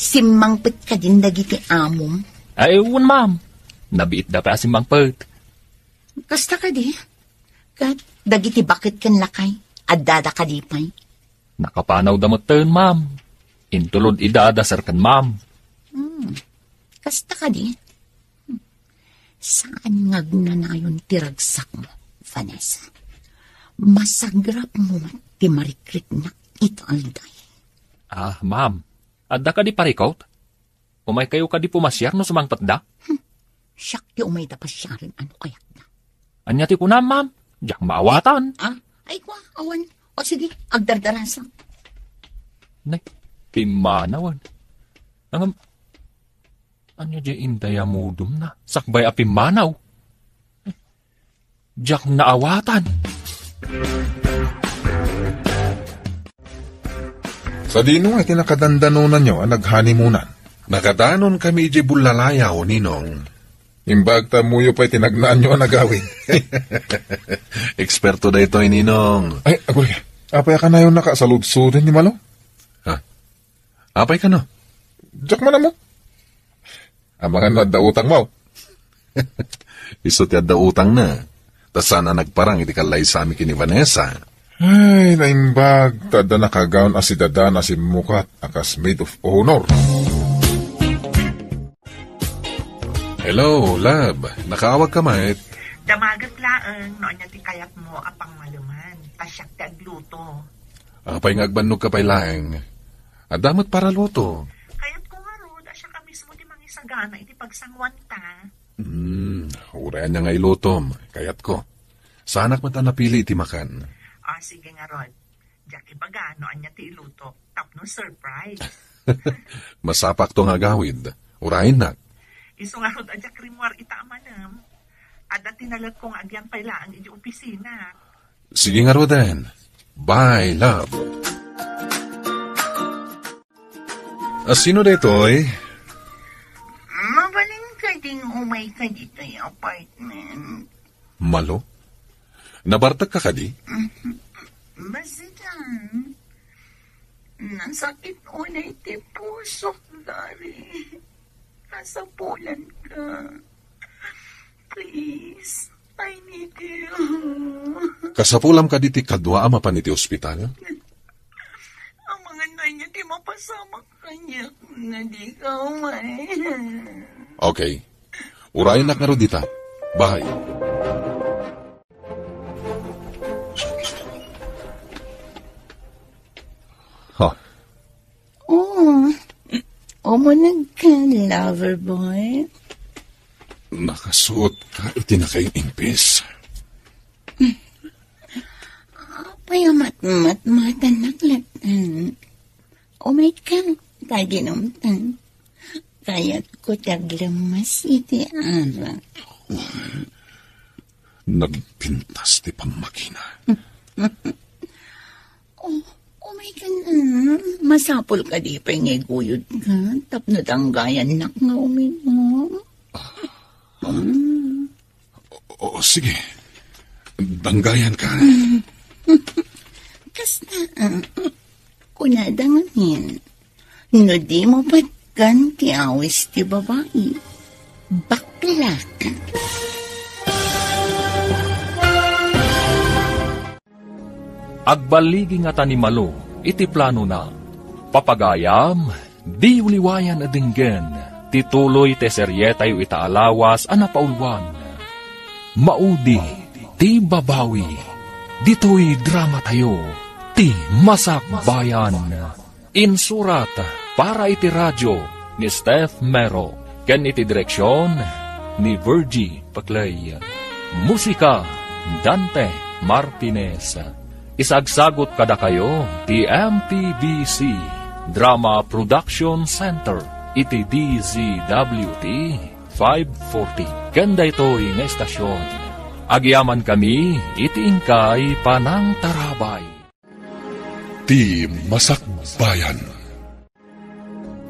Simmangpet kadin dagiti amom? Ay, wen, ma'am. Nabiitda pay a simmangpet. Kasta kadi? Ket dagiti baket ken lakay, addada kadi pay? Nakapanawda metten, ma'am. Intulod ida a da sir ken ma'am. Hmm. Kasta kadi? Hmm. Saan nga agnanayon ti ragsakmo, Vanessa. Masagrapmo met ti marikriknak ita aldaw. Ah, ma'am, adda kadi parikut? Umaykayo kadi pumasiar no sumangpetda? Hmm, siak ti umayda pasiaren a no kayatna. Ania ti kunam, ma'am? Diak maawatan. Ah, ay, kua, awan. O sige, agdardarasak. Nay, pimmanawan. Ngem, ania diay indayamudemna? Sakbay a pimmanaw. Diak naawatan. Sadino nga iti nakadandanonanyo a naghanimonan? Nakadanonkami idiay bullalayaw, Ninong. Imbag ta ammoyo pay ti nagnaanyo a nagawid. Eksperto daytoy, Ninong. Ay, aguy, apay a kanayonnaka a saludsoden ni Malo? Ha? Apay kano? Diak man ammo. Amangan no adda utangmo. Isu ti adda utangna. Ta saan a nagparang iti kallaysami ken ni Vanessa. Ay, naimbag, ta adda nakagaon a sidadan a simmukat a kas maid of honor. Hello, love. Nakaawagka met? Damaget laeng no ania ti kayatmo a pangmaleman. Ta siak ti agluto. Apay nga agbannogka pay laeng? Adda met paraluto. Kayatko ngarud a siaka mismo ti mangisagana iti pagsanguanta. Hmm, uray ania nga ilutom, kayatko. Saanak met a napili iti makan. Ah, sige ngarud. Diak ibaga no ania ti iluto, tapno surprise. Masapakto nga agawid. Urayennak. Isu ngarud a diak rimmuar ita a malem. Adda ti naletko nga agyan pay laeng iti opisina. Sige ngaruden. Bye, love. A, sino daytoy? Mabalin kadin umayka ditoy apartment? Malo? Nabartekka kadi? Basta, nasakit unay ti pusok, Gary. Kasapulanka. Please, I need you. Kasapulam kadi ti kadua a mapan iti ospital? Amangan no ania ti mapasamak kaniak no dika umay. Okay. Urayennak ngarud dita. Bye. Ha? Oh, umuneg ka, lover boy. Nakasuotka iti nakaing-ingpis. Apay a matmatmatannak latta. Umayka, ta aginumtan. Kayatko ti aglemmes iti arak. Nagpintas ti pammagina. Oh, umayka na. Masapul kadi pay nga iguyodka tapno danggayannak nga uminom. Mm. O, o, sige. Danggayanka. Kasta, ah, kunada ngamin, no dimo patgan ti awis ti babai, baklak. Agballigi ngata ni Malo iti planona. Papagayam, diyo liwayan a denggen ti tuloy ti serietayo ita a lawas a napauluan. Maudi ti babawi. Ditoy dramatayo, ti Masakbayan. Insurat para iti radio ni Steph Mero ken iti direksion ni Virgie Paclay. Musika, Dante Martinez. Isagsagot kadakayo ti M P B C Drama Production Center iti D Z W T five forty. Ken daytoy nga estasion, agyamankami iti inkay panangtarabay. Ti Masakbayan.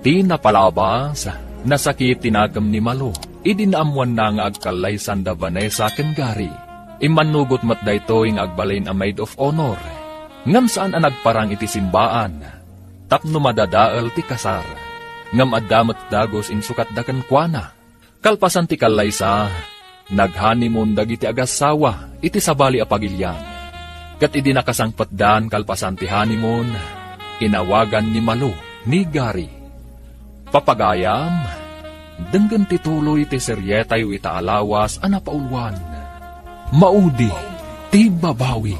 Ti napalabas, nasakit ti nakem ni Malo idi naammoanna nga agkallaysan da Vanessa ken Gary. Immannugot met daytoy nga agbalin a maid of honor. Ngem saan a nagparang iti simbaan tapno madadael ti kasar. Ngem adda met dagus insukatda kenkuana. Kalpasan ti kallaysa, nag-honeymoon dagiti agassawa iti sabali a pagilian. Ket idi nakasangpetdan kalpasan ti honeymoon, inawagan ni Malo ni Gary. Papagayam, denggen ti tuloy ti serietayo ita a lawas a napauluan. Maudi ti babawi.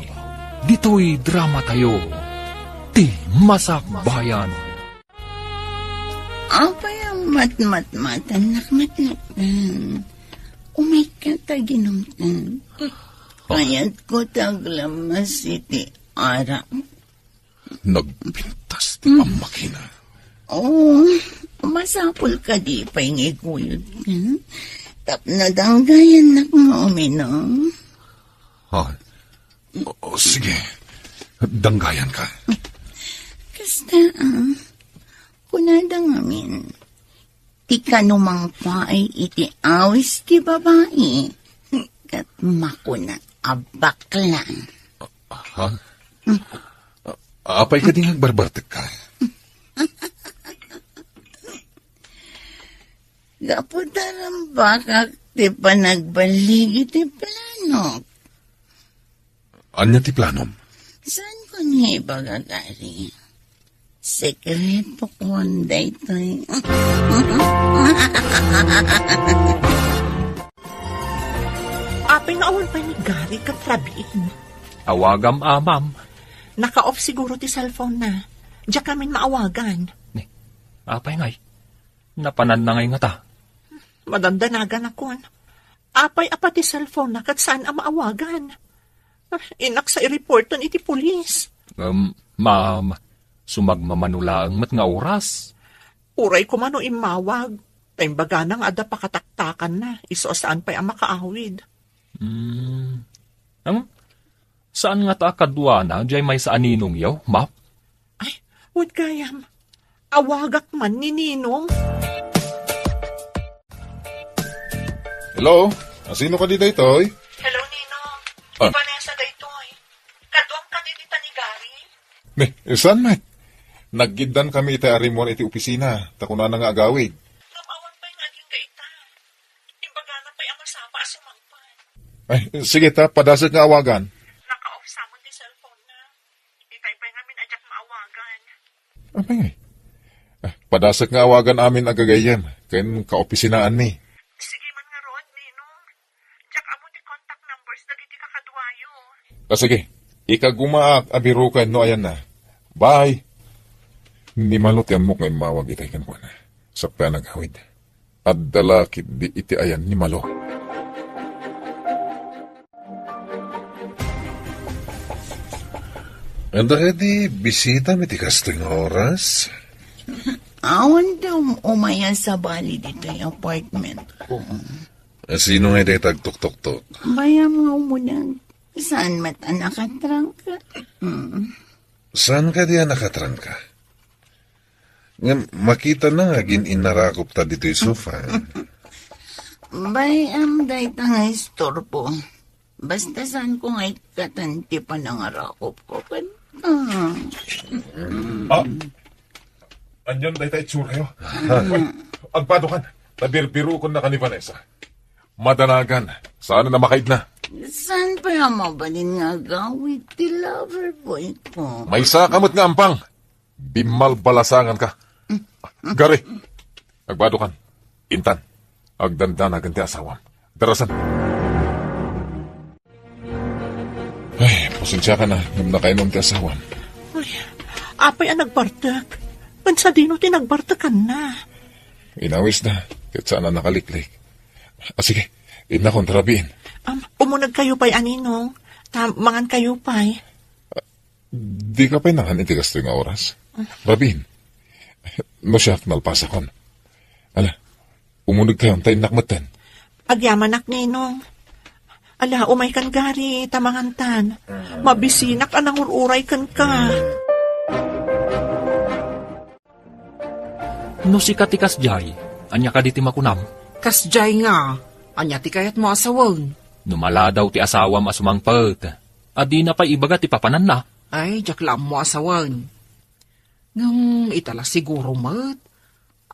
Ditoy dramatayo, ti Masakbayan. Apay a matmatmatannak met laeng? Umayka ta ginumten. Kayatko ti aglammas iti arak. Nagpintas ti pammakina. Oh, masapul kadi pay nga iguyod ka? Tapno danggayannak nga uminom. Ah, o, o, sige. Danggayan ka. Kasta, ah, kunada ngamin, ti kano mangpaay iti awis ti babai, ket makuna a bakla. Ha? Apay kadi nga agbarbartek ka? Gapu ta rumbakak ti panagbaligi ti planok. Ania ti planom? Saan ko nga ibaga, Gary? Sekreto ko daytoy. Apay nga awan pay ni Gary ket Rabin? Awagam, amam. Naka-off siguro ti cellphone na. Diak ngamin maawagan. Ni, apay ngay? Napananna ngay ngata? Madandanaganakon. Apay a pati cellphone na ket saan a maawagan? Ah, innak sa i-reportan iti pulis. Um, ma'am, sumagmamano laeng met nga oras. Uray koma no immawag, ta imbagana nga adda pakataktakanna, isu a saan pay a makaawid. Hmm. Ang, saan ngata a kaduana, diay maysa a ninongyo, ma'am? Ay, wen gayam. Awagak man ni Ninong. Hello? Asino kadi daytoy? Hello, Ninong. Ah. Ni Vanessa daytoy. Kaduam kadi dita ni Gary? Ni, saan met? Naggiddaan kami iti arimon iti opisina, ta kunana nga agawid. Ngem awan pay nga agingga ita. Imbagana pay a masapa a sumangpet. Ay, sige ta, padasek nga awagan. Naka-off sa amin ti cellphone na. Itay pay ngamin a diak maawagan. Apay ngay? Ah, padasek nga awagan amin a gagayyem ken kaopisinaanmi. Sige man ngarud, Ninong. Diak ammo ti contact numbers dagiti kakaduayo. Ah, sige. Ikagumaak a biroken no ayanna. Bye. Ni Malo ti ammok nga immawag itay kenkuana. Sapay a nagawid. Adda la ketdi iti ayan ni Malo. Adda kadi bisitam iti kastoy nga oras? Awan ti um-, umay a sabali ditoy apartment ko. Sino nga dayta agtuktoktok? Bayam nga umuneg. Saan met a nakatrangka? Mm. Saan kadi a nakatrangka? Ngem makitana nga agin-inarakopta ditoy sofa. Bayam dayta nga istorbo. Basta saan ko nga ikkatan ti panangarakop ko ken, ah. Ah, anian dayta itsurayo? Agbadokan, ta birbiroken na ka ni Vanessa. Madanagan, saan a makaidna? Saan pay a mabalin nga agawid ti lover boy ko? Maysa ka met nga ampang. Bimmalbalasangan ka. Gary, agbadokan. Intan, agdandanagan ti asawam. Darasan. Ay, pasensiakan a, ngem nakainum ti asawam. Ay, apay a nagbartek? Ken sadino ti nagbartekanna? Inawisna, ket saan a nakaliklik. Ah, sige, innakon, rabiin. Um, umunegkayo pay, a Ninong. Ta mangankayo pay. Dika pay nangan iti kastoy nga oras? Rabiin. No siak, nalpasakon. Ala, umunegkayon ta innak metten. Agyamanak, Ninong. Ala, umaykan, Gary, ta mangantan. Mabisinak a nangur-uray kenka. No sika ti kasdiay, ania kadi ti makunam? Kasdiay nga, ania ti kayatmo a sawen? No maladaw ti asawam a sumangpet, a dina pay ibaga ti papananna? Ay, diak la ammo a sawen. Ngem ita la siguro met,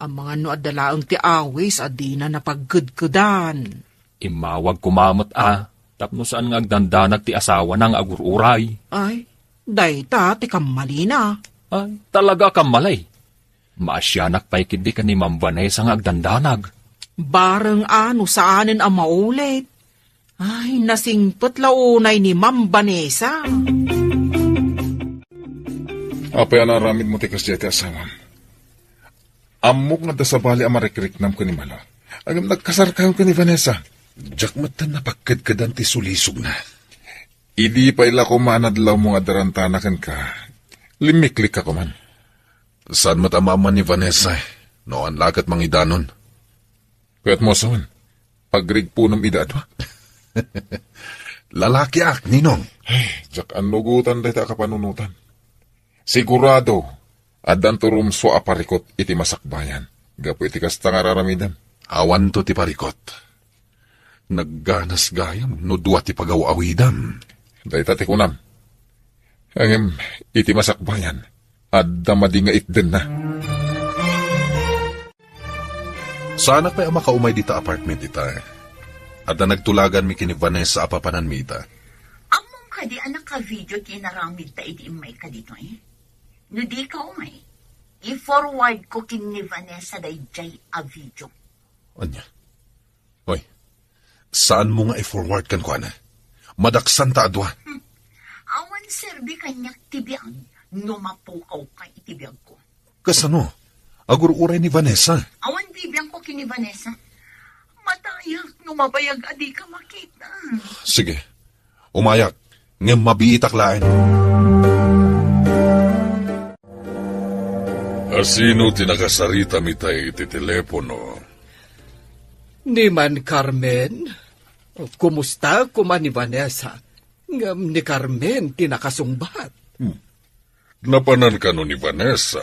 amangan no adda laeng ti awis a dina napagkedkedan. Immawag koma met a, tapno saan nga agdandanag ti asawana nga agur-uray. Ay, dayta ti kammalina. Ay, talaga a kammali. Maasianak pay ketdi ken ni Ma'am Vanessa nga agdandanag. Bareng a no saanen a maulit. Ay, nasingpet la unay ni Ma'am Vanessa. Apay a naaramidmo ti kasdiay ti asawam? Ammok nga adda sabali a marikriknam ken ni Malo. Ngem nagkasarkayo ken ni Vanessa. Diak met napagkedkedan ti sulisogna. Idi pay la koma a nadlawmo nga adda rantana kenka, limmiklikka koman. Saan met a maamman ni Vanessa, no awan la ket mangidanon. Kayatmo a sawen, agrigpunom ida a dua? Lalakiak, Ninong. Ay, diak annugotan dayta a kapanunotan. Sigurado, addanto rumsua a parikot iti masakbayan gapu iti kasta nga ar-aramidem. Awanto ti parikot. Nagganas gayam no dua ti pagaw-awidam. Dayta ti kunam. Ngem iti masakbayan, adda madi nga itdenna. Saanak pay a makaumay dita apartment ita. Adda nagtulaganmi ken ni Vanessa a papananmi ita. Ammom kadi a naka-video ti inaramidta idi immayka ditoy? No dika umay, i-forward ko ken ni Vanessa daydiay a video. Ania? Hoy, saanmo nga i-forward kenkuana? Madaksanta a dua. Hmm. Awan serbi kaniak ti biag no mapukawka iti biagko. Kasano? Agur-uray ni Vanessa. Awan bibiangko ken ni Vanessa. Matayak no mabayag a dika makita. Sige. Umayak, ngem mabiitak laeng. Asino ti nakasaritam itay iti telepono? Ni Man Carmen? Kumusta koma ni Vanessa? Ngem ni Carmen ti nakasungbat. Hmm. Napanan kano ni Vanessa?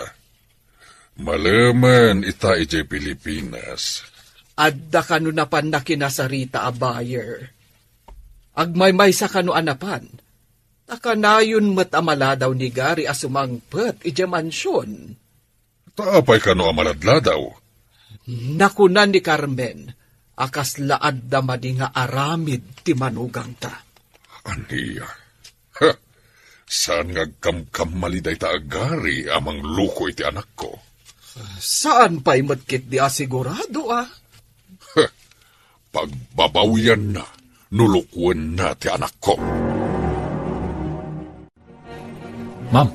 Malemen ita idiay Pilipinas. Adda kano napanna kinasarita a buyer? Agmaymaysa kano a napan? Ta kanayon met a maladaw ni Gary a sumangpet idiay mansion. Ta apay kano a maladladaw? Nakuna ni Carmen a kasla adda madi nga aramid ti manugangta. Ania? Ha! Saan nga agkamkamali dayta a Gary a mangloko iti anakko? Saan pay met ketdi a sigurado, a? Heh, pagbabawianna no lukuenna ti anakko. Ma'am,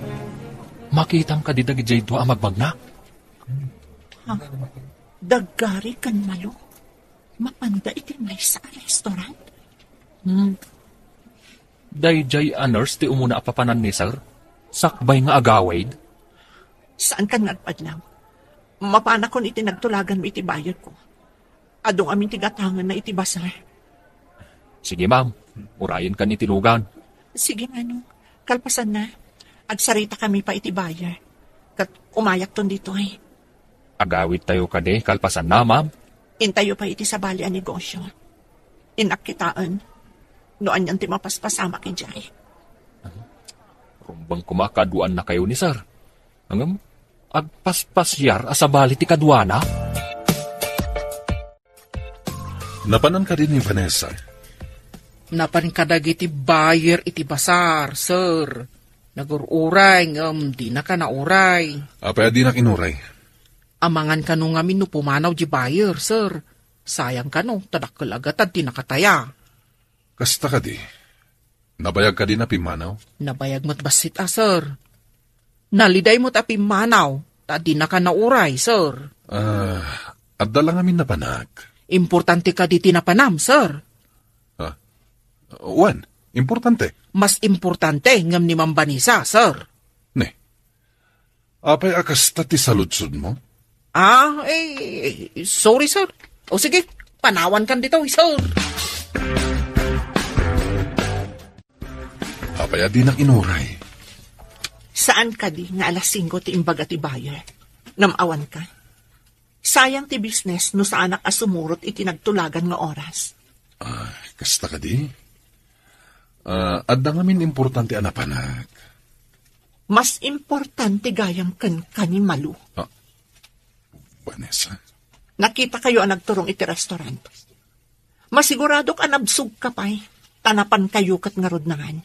makitam kadi dagidiay dua a magmagna? Ha? Da Gary ken Malo? Mapanda iti maysa a restaurant? Hmm. Daydiay a nurse ti umuna a papanan ni Sir? Sakbay nga agawid? Saankan nga agpadlaw. Mapanakon iti nagtulaganmo iti bayerko. Adu ngamin ti gatangenna iti basar. Sige, ma'am. Urayenkan iti lugan. Sige, Manong. Kalpasanna, agsaritakami pay iti bayer. Ket umayakton ditoy. Agawidtayo kadi kalpasanna, ma'am? Intayo pay iti sabali a negosio. Innak kitaen no anian ti mapaspasamak idiay. Rumbeng koma a kaduannakayo ni Sir. Ngem, agpaspasiar a sabali ti kaduana? Napanan kadi ni Vanessa? Napan kadagiti buyer iti basar, sir. Nagur-uray ngem dinaka nauray. Apay a dinak inuray? Amangan kano ngamin no pumanaw di buyer, sir. Sayang kano, ta dakkel a gatad ti nakataya. Kasta kadi? Nabayag kadi a pimmanaw? Nabayag met bassit a, sir. Naliday met a pimmanaw, ta dinaka nauray, sir. Ah, adda la ngamin napanak. Importante kadi ti napanam, sir? Ah, wen, importante. Mas importante ngem ni Ma'am Vanessa, sir. Ne. Apay a kasta ti saludsodmo? Ah, eh, sorry, sir. O sige, panawankan ditoy, sir. Apay a dinak inuray? Saan kadi nga alas singko ti imbaga ti buyer? Ngem awan ka. Sayang ti business no saanak a sumurot iti nagtulagan nga oras. Ah, kasta kadi? Ah, adda ngamin importante a napanak. Mas importante gayam kenka ni Malu. Ah, Vanessa? Nakitakayo a nagturong iti restaurant. Masiguradok a nabsogka pay, ta napankayo ket ngarud nangan.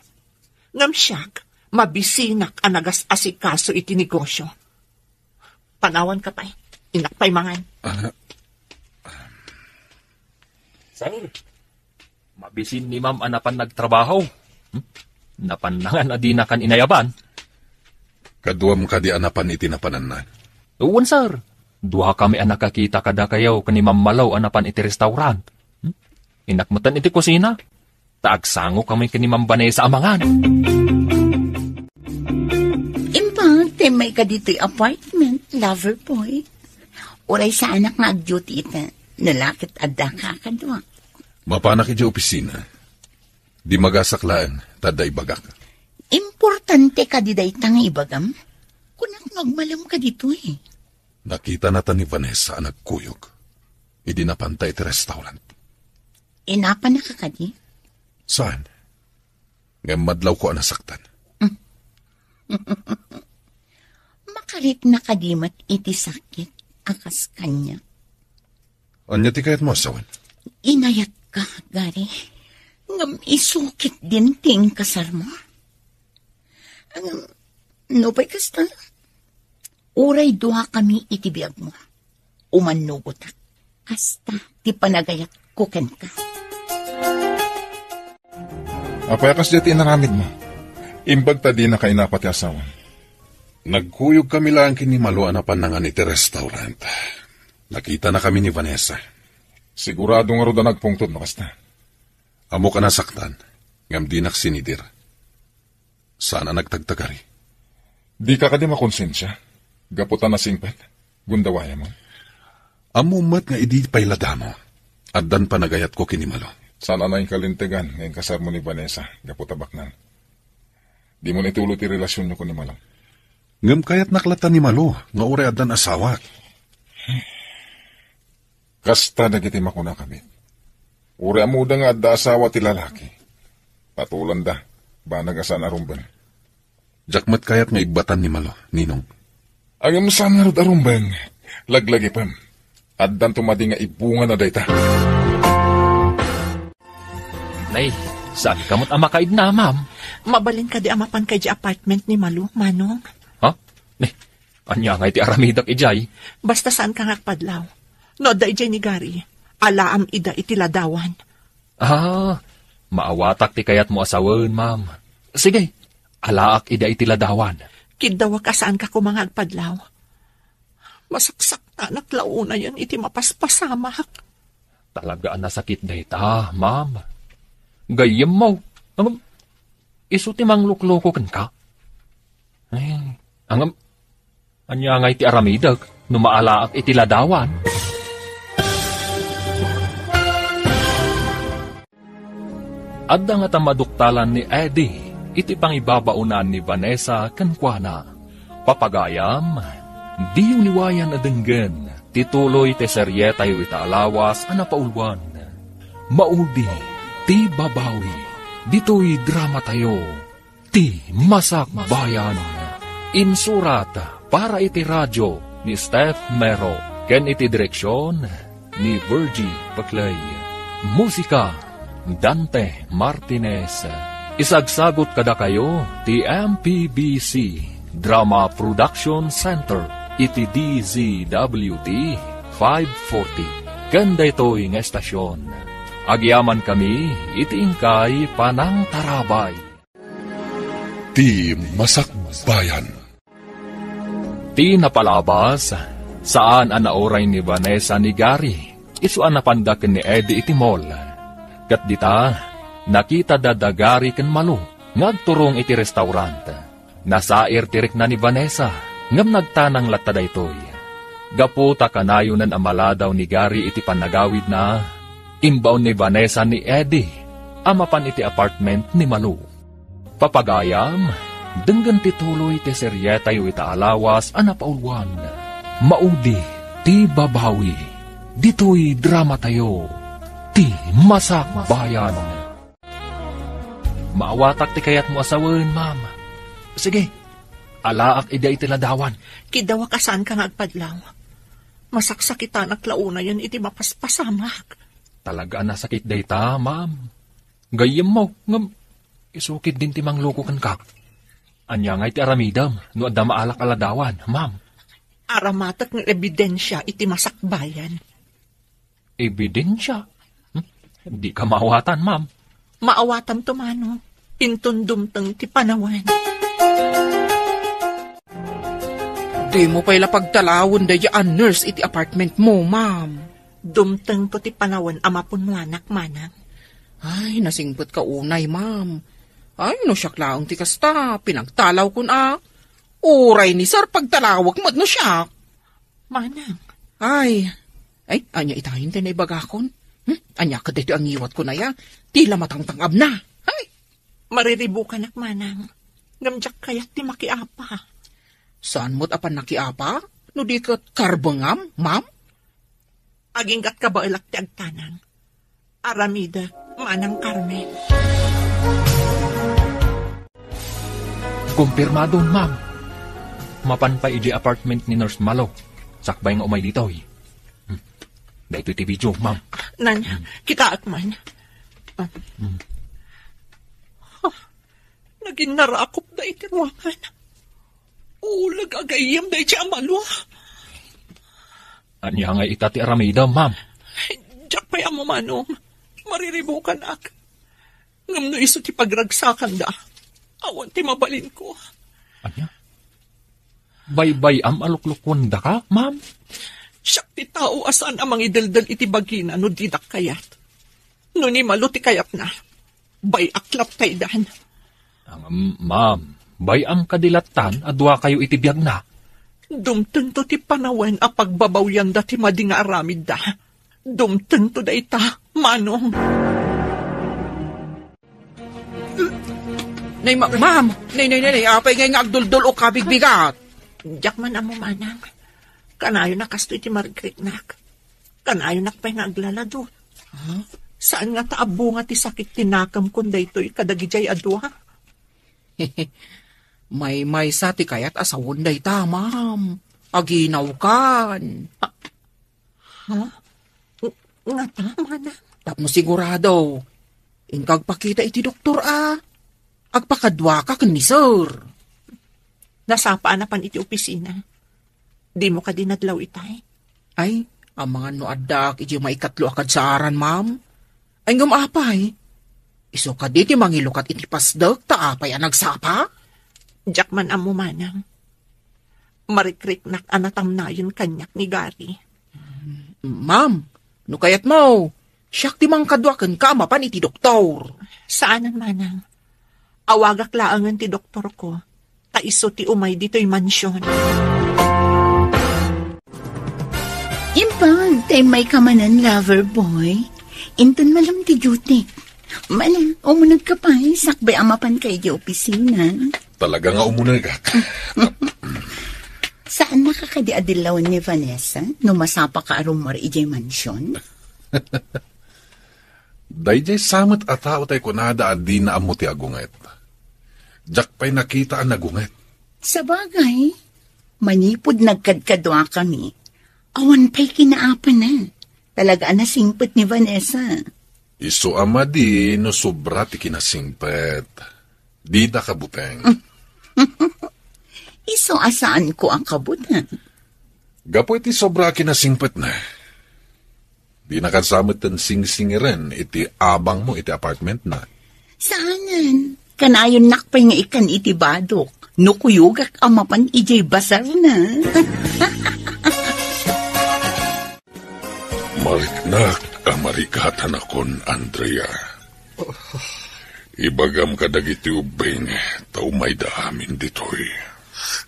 Ngem siak, mabisinak a nagas-asikaso iti negosio. Panawanka pay, innak pay mangan. Ah. Sir, mabisin ni Ma'am a napan nagtrabaho. Hmm? Napan nangan a dinakan inayaban. Kaduam kadi a napan iti napananna? Wen, sir. Duakami a nakakita kadakayo ken ni Ma'am Malo a napan iti restaurant. Hmm? Innak metten iti kusina. Ta agsangokami ken ni Ma'am Vanessa a mangan. Imbag ti maikaditoy apartment, lover boy. Uray saanak nga ag-duty ita, no la ket adda ka kadua. Mapanak idiay opisina. Di magasak laeng, ta adda ibagak. Importante kadi dayta nga ibagam? Kunak nga agmalem kaditoy. Nakitana ta ni Vanessa a nagkuyog idi napanta iti restaurant. Inapannaka kadi? Saan? Ngem madlawko a nasaktan. Makarikna kadi met iti sakit a kas kaniak? Ania ti kayatmo a sawen? Inayatka, Gary. Ngem isu ketdin ti inkasarmo. Ngem, nupay kasta, uray duakami iti biagmo. Umannugotak. Kasta ti panagayatko kenka. Apay a kasdiay ti inaramidmo? Imbag ta dinaka inapa ti asawam. Nagkuyogkami laeng ken ni Malo a napan nangan iti restaurant. Nakitanakami ni Vanessa. Sigurado ngarud a nagpungtod no kasta? Ammok a nasaktan, ngem dinak sinidir. Saan a nagtagtagari? Dika kadi makonsensia? Gapu ta nasingpet? Gundawayam? Ammom met nga idi pay la damo, addan panagayatko ken ni Malo. Saan a nainkalintegan nga inkasarmo ni Vanessa gapu ta baknang. Dimo ituloy ti relasionyo ken ni Malo. Ngem kayatnak latta ni Malo nga uray addan asawak. Kasta dagiti makunakami. Uray ammoda nga adda asawa ti lalaki, patulanda, banag a saan a rumbeng. Diak met kayat nga ibbatan ni Malo, Ninong. Ngem saan ngarud a rumbeng, laglagipem. Addanto madi nga ibungana dayta. Nay, saanka met a makaidna, ma'am? Mabalin kadi a mapanka idiay apartment ni Malo, Manong? Ha? Nay, ania ngay ti aramidek idiay? Basta saanka nga agpadlaw. No adda idiay ni Gary, alaam ida iti ladawan. Ah, maawatak ti kayatmo a sawen, ma'am. Sige, alaak ida iti ladawan. Kiddawak a saanka koma nga agpadlaw. Masaksaktanak la unayen iti mapaspasamak. Talaga a nasakit dayta, ma'am. Gayyemmo, ngem isu ti manglukloko kenka. Ay, ngem, ania ngay ti aramidek no maalaak iti ladawan? Adda ngata maduktalan ni Eddie iti pangibabaonan ni Vanessa kenkuana. Papagayam, diyo liwayan a denggen ti tuloy ti serietayo ita a lawas a napauluan. Maudi ti babawi ditoy dramatayo. Ti Masakbayan. Insurat para iti radio ni Steph Mero ken iti direksion ni Virgie Paclay. Musika, Dante Martinez. Isagsagot kadakayo ti M P B C Drama Production Center iti D Z W T five forty. Ken daytoy nga estasion, agyamankami iti inkay panangtarabay. Ti Masakbayan. Ti napalabas, saan a nauray ni Vanessa ni Gary isu a napanda ken ni Eddie iti mall. Ket dita, nakitada da Gary ken Malu nga agturong iti restaurant. Nasair ti rikna ni Vanessa, ngem nagtanang latta daytoy. Gapu ta kanayonan a maladaw ni Gary iti pannagawidna, imbaon ni Vanessa ni Eddie a mapan iti apartment ni Malu. Papagayam, denggen ti tuloy ti serietayo ita a lawas a napauluan. Maudi ti babawi. Ditoy dramatayo, ti Masakbayan. Maawatak ti kayatmo a sawen, ma'am. Sige, alaak ida iti ladawan. Kiddawak a saanka nga agpadlaw. Masaksakitanak la unayen iti mapaspasamak. Talaga a nasakit dayta, ma'am. Gayyemmo, ngem isu ketdin ti mangluko kenka. Ania ngay ti aramidem no adda maalak a ladawan, ma'am? Aramatek nga ebidensia iti masakbayan. Ebidensia? Hmm? Dika maawatan, ma'am. Maawatam to, Manong. Inton dumteng ti panawen. Dimo pay la pagtalawen daydiay a nurse iti apartment mo, ma'am. Dumtengto ti panawen a mapunuanak, manang. Ay, nasingpetka unay, ma'am. Ay, no siak laeng ti kasta, pinagtalawkon a. Uray ni sir, pagtalawek met no siak. Manang. Ay, ay, ania itayen ti naibagakon? Hmm? Ania kadaytoy a ngiwatkon aya? Ti la matangtang-abna. Ay! Mariribukanak, manang. Ngem diak kayat ti makiapa. Saan met a pannakiapa? No di ket karbengam, ma'am? Agingga't kabaelak ti agtanang. Aramidek, Manang Carmen. Kumpirmado, ma'am. Mapan pay idiay apartment ni Nurse Malo. Sakbay nga umay ditoy. Hmm. Daytoy ti video, ma'am. Nan, kitaek man. Ah. Hmm. Huh. Naginnarakop da iti ruangan. Uleg a gayyem daydiay a Malo. Ania ngay ita ti aramidem, ma'am? Diak pay ammo, manong. Mariribukanak. Ngem no isu ti pagragsakanda, awan ti mabalinko. Ania? Baybay-am a luklukuendaka, ma'am? Siak ti tao a saan a mangideldel iti bagina no didak kayat. No ni Malo ti kayatna, bay-ak latta idan. Ang, ma'am, bay-am kadi lattan a duakayo iti biagna? Dumtengto ti panawen a pagbabawyanda ti madi nga aramidda. Dumtengto dayta, manong. Nay, ma-, ma'am! Nay, nay, nay, nay, apay ngay nga agduldul o kabigbigat? Diak man ammo, manang. Kanayon a kastoy ti marikriknak. Kanayonak pay nga aglalado. Ha? Saan nga ta abunga ti sakit ti nakemkon daytoy kadagidiay a dua? Maymaysa ti kayat a sawen dayta, ma'am. Aginawkan. Ha? Ng-, ngata, manang? Tapno sigurado, inka agpakita iti doktor a agpakaduaka ken ni sir. Nasapa a napan iti opisina. Dimo kadi nadlaw itay? Ay, amangan no addaak iti maikatlo a kadsaaran, ma'am. Ay, ngem apay? Isu kadi ti mangilukat iti pasdek ta apay a nagsapa? Diak man ammo, manang. Marikriknak a natamnayen kaniak ni Gary. Ma'am, no kayatmo, siak ti mangkadua kenka a mapan iti doktor. Saanen, manang. Awagak laengen ti doktorko, ta isu ti umay ditoy mansion. Imbag ta immayka manen, lover boy. Inton malem ti duty. Manang, umunegka pay, sakbay a mapanka idiay opisina. Talaga nga umunegak. Saannaka kadi a dillawen ni Vanessa no masapaka a rummuar idiay mansion? Daydiay sa met a tao tay kunada a dina ammo ti agunget. Diak pay nakita a nagunget. Sabagay, manipud nagkadkaduakami, awan pay kinaapana. Talaga a nasingpet ni Vanessa. Isu a madi no sobra ti kinasingpet. Dida kabuteng. Isu a saanko a kabuteng. Gapu iti sobra a kinasingpetna, dinaka sa metten singsingiren iti abangmo iti apartmentna. Saanen, kanayonnak pay nga ikkan iti badok no kuyogak a mapan idiay basarna. Mariknak a marigatanakon, Andrea. Ibagam kadagiti ubbing ta umayda amin ditoy.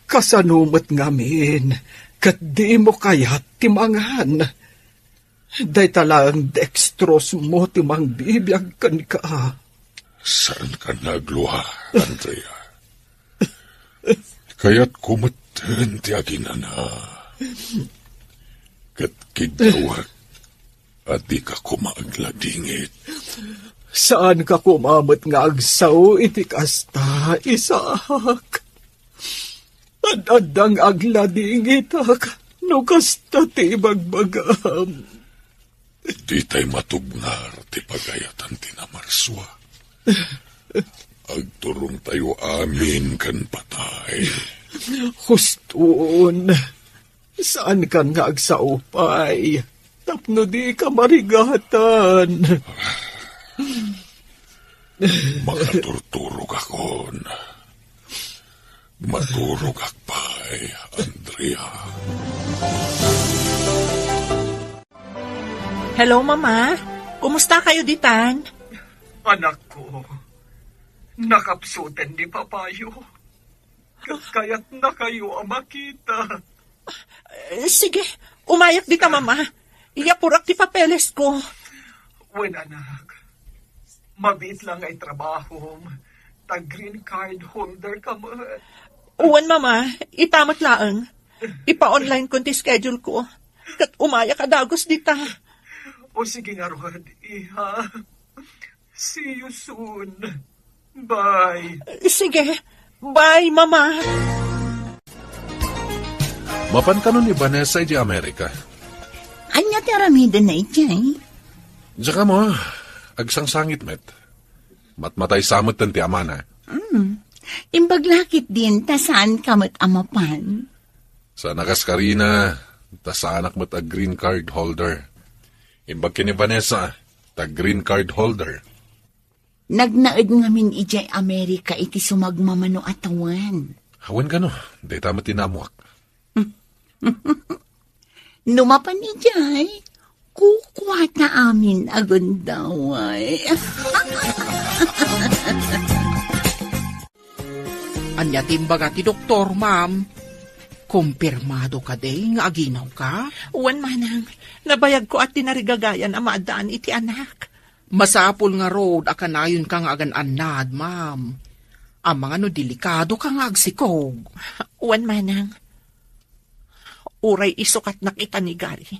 Kasano met ngamin ket dimo kayat ti mangan? Dayta laeng dextrose mo ti mangbibiag kenka. Saankan nga aglua, Andrea. Kayatko metten ti aginana. Ket kiddawek a dika koma agladingit. Saanka koma met nga agsao iti kasta, Isaac. Ad-adda nga agladingitak no kasta ti ibagbagam. Ditay matubngar ti pagayatan ti namarsua. Agturongtayo amin ken patay. Huston, saankan nga agsao pay tapno dika marigatan. Makaturturogakon. Maturogak pay. Ay, Andrea. Hello, Mama. Kumusta kayo ditan? Anakko, nakapsuten ni Papayo. Ket kayatna kayo a makita. Eh, sige, umayak dita, Mama. Iyapurak ti papeles ko. Wen, anak. Mabiit lang nga itrabahom. Ta green card holder ka met. Wen, Mama, ita met laeng. Ipa-online kon ti schedule ko. Ket umayak a dagus dita. O sige ngarud, iha. See you soon. Bye. Sige. Bye, Mama. Mapan kano ni Vanessa idiay Amerika? Ania ti aramidenna idiay? Diak ammo, agsangsangit met. Matmatay sa metten ti amana. Hmm. Imbag la ketdin ta saan ka met a mapan. Saan a kas karina, ta saanak met a green card holder. Imbag ken ni Vanessa, ta green card holder. Nagnaed ngamin idiay Amerika iti sumagmamano a tawen. Awan kano, dayta met ti naammoak. No mapan idiay, kukuata amin a gundaway. Ania ti imbaga ti doktor, ma'am? Kumpirmado kadi nga aginawka? Wen, manang. Nabayagko a tinarigagayan a maaddaan iti anak. Masapul ngarud a kanayonka nga agan-annad, ma'am. Amangan no delikadoka nga agsikog. Wen, manang. Uray isukatnak ita ni Gary.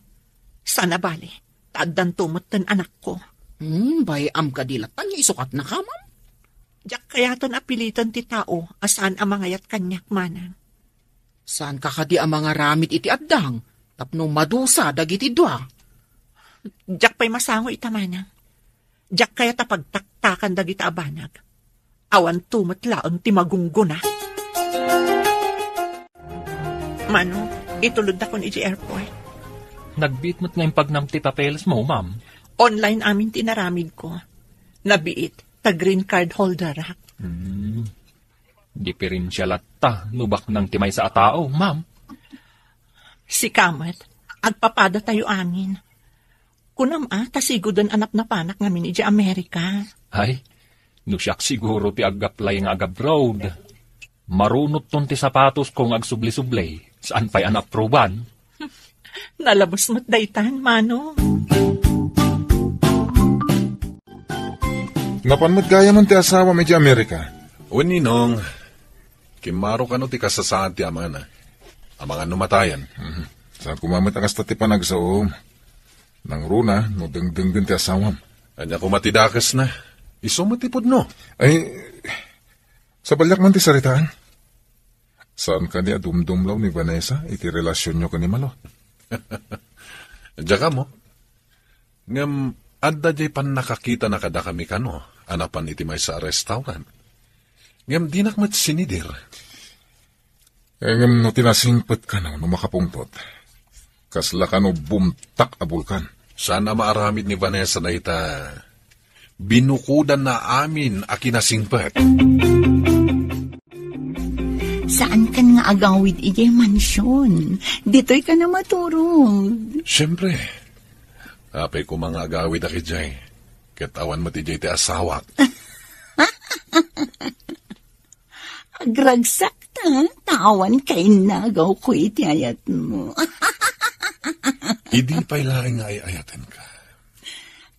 Sana bale, ta addanto metten anakko. Hmm, bay-am kadi latta nga isukatnaka, ma'am? Diak kayaten a piliten ti tao a saan a mangayat kaniak, manang. Saanka kadi a mangaramid iti addang tapno madusa dagiti dua? Diak pay masango ita, manang. Diak kayat a pagtaktakan dagita a banag. Awanto met laeng ti magunggona. Mano, itulodakon iti airport. Nagbiit met nga impagnam ti papelesmo, ma'am. Online amin ti inaramidko. Nabiit, ta green card holderak. Hmm. Diferensia latta no baknang ti maysa a tao, ma'am. Sika met, agpapadatayo amin. Kunam a, ta sigoden a napnapanak ngamin idiay Amerika. Ay, no siak siguro ti ag-apply nga ag-abroad. Marunotton ti sapatosko nga agsubli-subli, saan pay a naapruban. Nalabes met daytan, Manong. Napan met gayam ti asawam idiay Amerika? Wen, Ninong, kimmaro kano ti kasasaad ti amana. Amangan no matayen. Mhm. Saan koma met a kasta ti panagsaom. Nangruna no dengdenggen ti asawam. Ania koma ti dakesna? Isu met ti pudno. Ay, sabaliak man ti saritaan. Saan kadi a dumdumlaw ni Vanessa iti relasionyo ken ni Malo? Diak ammo. Ngem adda diay pannakakitana kadakami kano a napan iti maysa a restaurant. Ngem dinak met sinidir. Ngem no ti nasingpet kano no makapungtot, kasla kano bumtak a bulkan. Saan a maaramid ni Vanessa dayta. Binukodanna amin a kinasingpet. Saankan nga agawid idiay mansion. Ditoy ka na maturog. Siyempre. Apay koma nga agawid a idiay. Ket awan met idiay ti asawak. Agragsak ta, ta awan kainnagaw ko iti ayatmo. Idi pay laeng nga ay-ayatenka.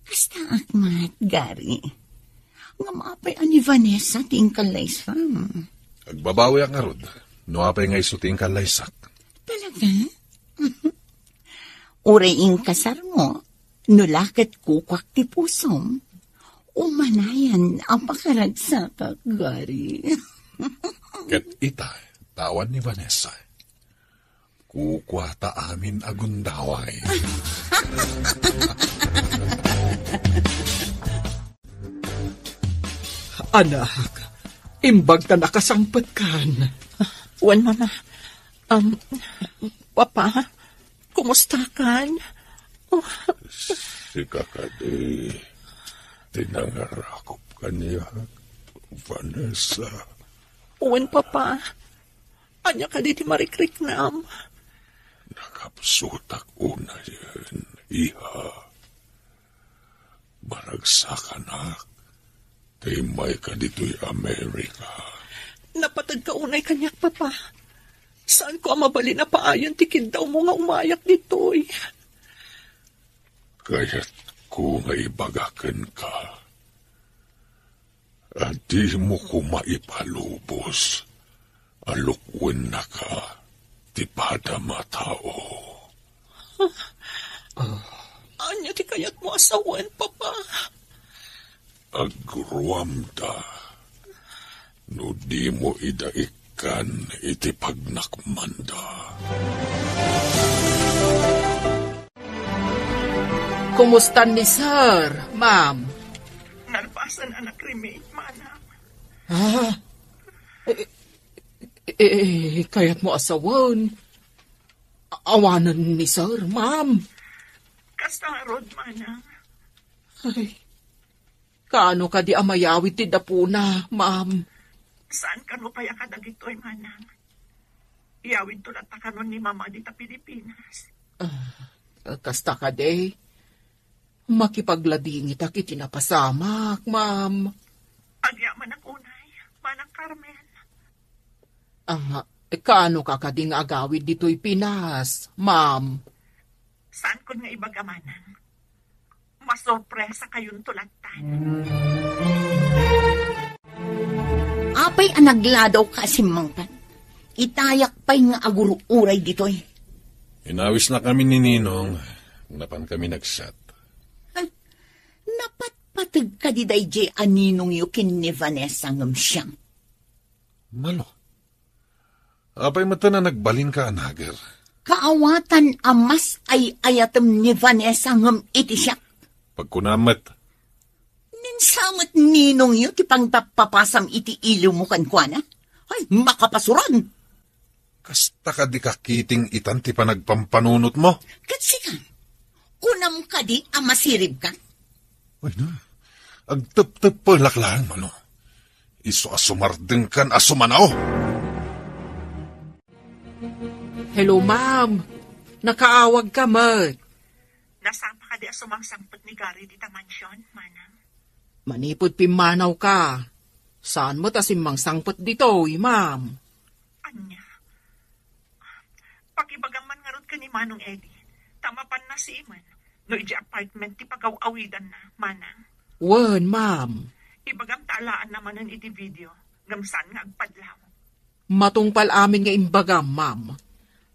Kastaak met, Gary. Ngem apay a ni Vanessa ti inkallaysam? Agbabawiak ngarud, no apay nga isu ti inkallaysak. Talaga? Uray inkasarmo, no la ket kukuak ti pusom, umanayan a pakaragsakak, Gary. Ket ita, ta awan ni Vanessa. Kukuata amin a gundaway. Anak, imbag ta nakasangpetkan. Wen, Mama. Um, Papa, kumusta kan? Oh. Sika kadi ti nangarakop kaniak, Vanessa. Wen, Papa. Ania kadi ti marikriknam? Nakapsutak unayen, iha. Maragsakanak, ta immayka ditoy Amerika. Napateg ka unay kaniak, Papa. Saanko a mabalin a paayen ti kiddawmo nga umayak ditoy. Kayatko nga ibaga kenka a dimo koma ipalubos a lukuennaka ti padam a tao. Ania ti kayatmo a sawen, Papa? Agruamda no dimo ida ikkan iti pagnakmanda. Kumusta ni Sir, Ma'am? Nalpasen a na-cremate, Manang. Ah? Eh, eh, eh, kayatmo a sawen? Awanen ni Sir, Ma'am. Kasta ngarud, Manang. Ay, kaano kadi a mayawid ti dapuna, Ma'am? Saan kano pay a kadagitoy, Manang? Iyawidto latta kanon ni Mama dita Pilipinas. Ah, kasta kadi? Makipagladingitak iti napasamak, Ma'am. Agyamanak unay, Manang Carmen. Ah, kaano ka kadi nga agawid ditoy Pinas, Ma'am? Saankon nga ibaga, Manang. Masorpresakayonto lattan. Apay a nagladawka a simmangpet? Itayak pay nga agur-uray ditoy. Inawisnakami ni Ninong, napankami nagsat. Ha? Napatpateg kadi daydiay a ninongyo ken ni Vanessa ngem siak? Malo. Apay met a nagbalinka a nager? Kaawatan a mas ay-ayatem ni Vanessa ngem iti siak. Pagkunam met. Ni sa met ninongyo ti pangpappapasam iti iliwmo kenkuana? Ay, makapasuron! Kasta kadi kakiting itan ti panagpampanunotmo? Ket sika, kunam kadi a masiribka? Ay na, agteptepelak laeng, Mano. Isu a sumardengkan a sumanao. Hello, ma'am. Nakaawagka met. Nasapa kadi a sumangsangpet ni Gary dita mansion, Manang? Manipud pimmanawka, saan met a simmangsangpet ditoy, ma'am. Ania? Pakibagam man ngarud ken ni Manong Eddie, ta mapanna siemen no idiay apartment ti pagaw-awidanna, Manang. Wen, ma'am. Ibagam ta alaanna manen iti video, ngem saan nga agpadlaw. Matungpal amin nga imbagam, ma'am.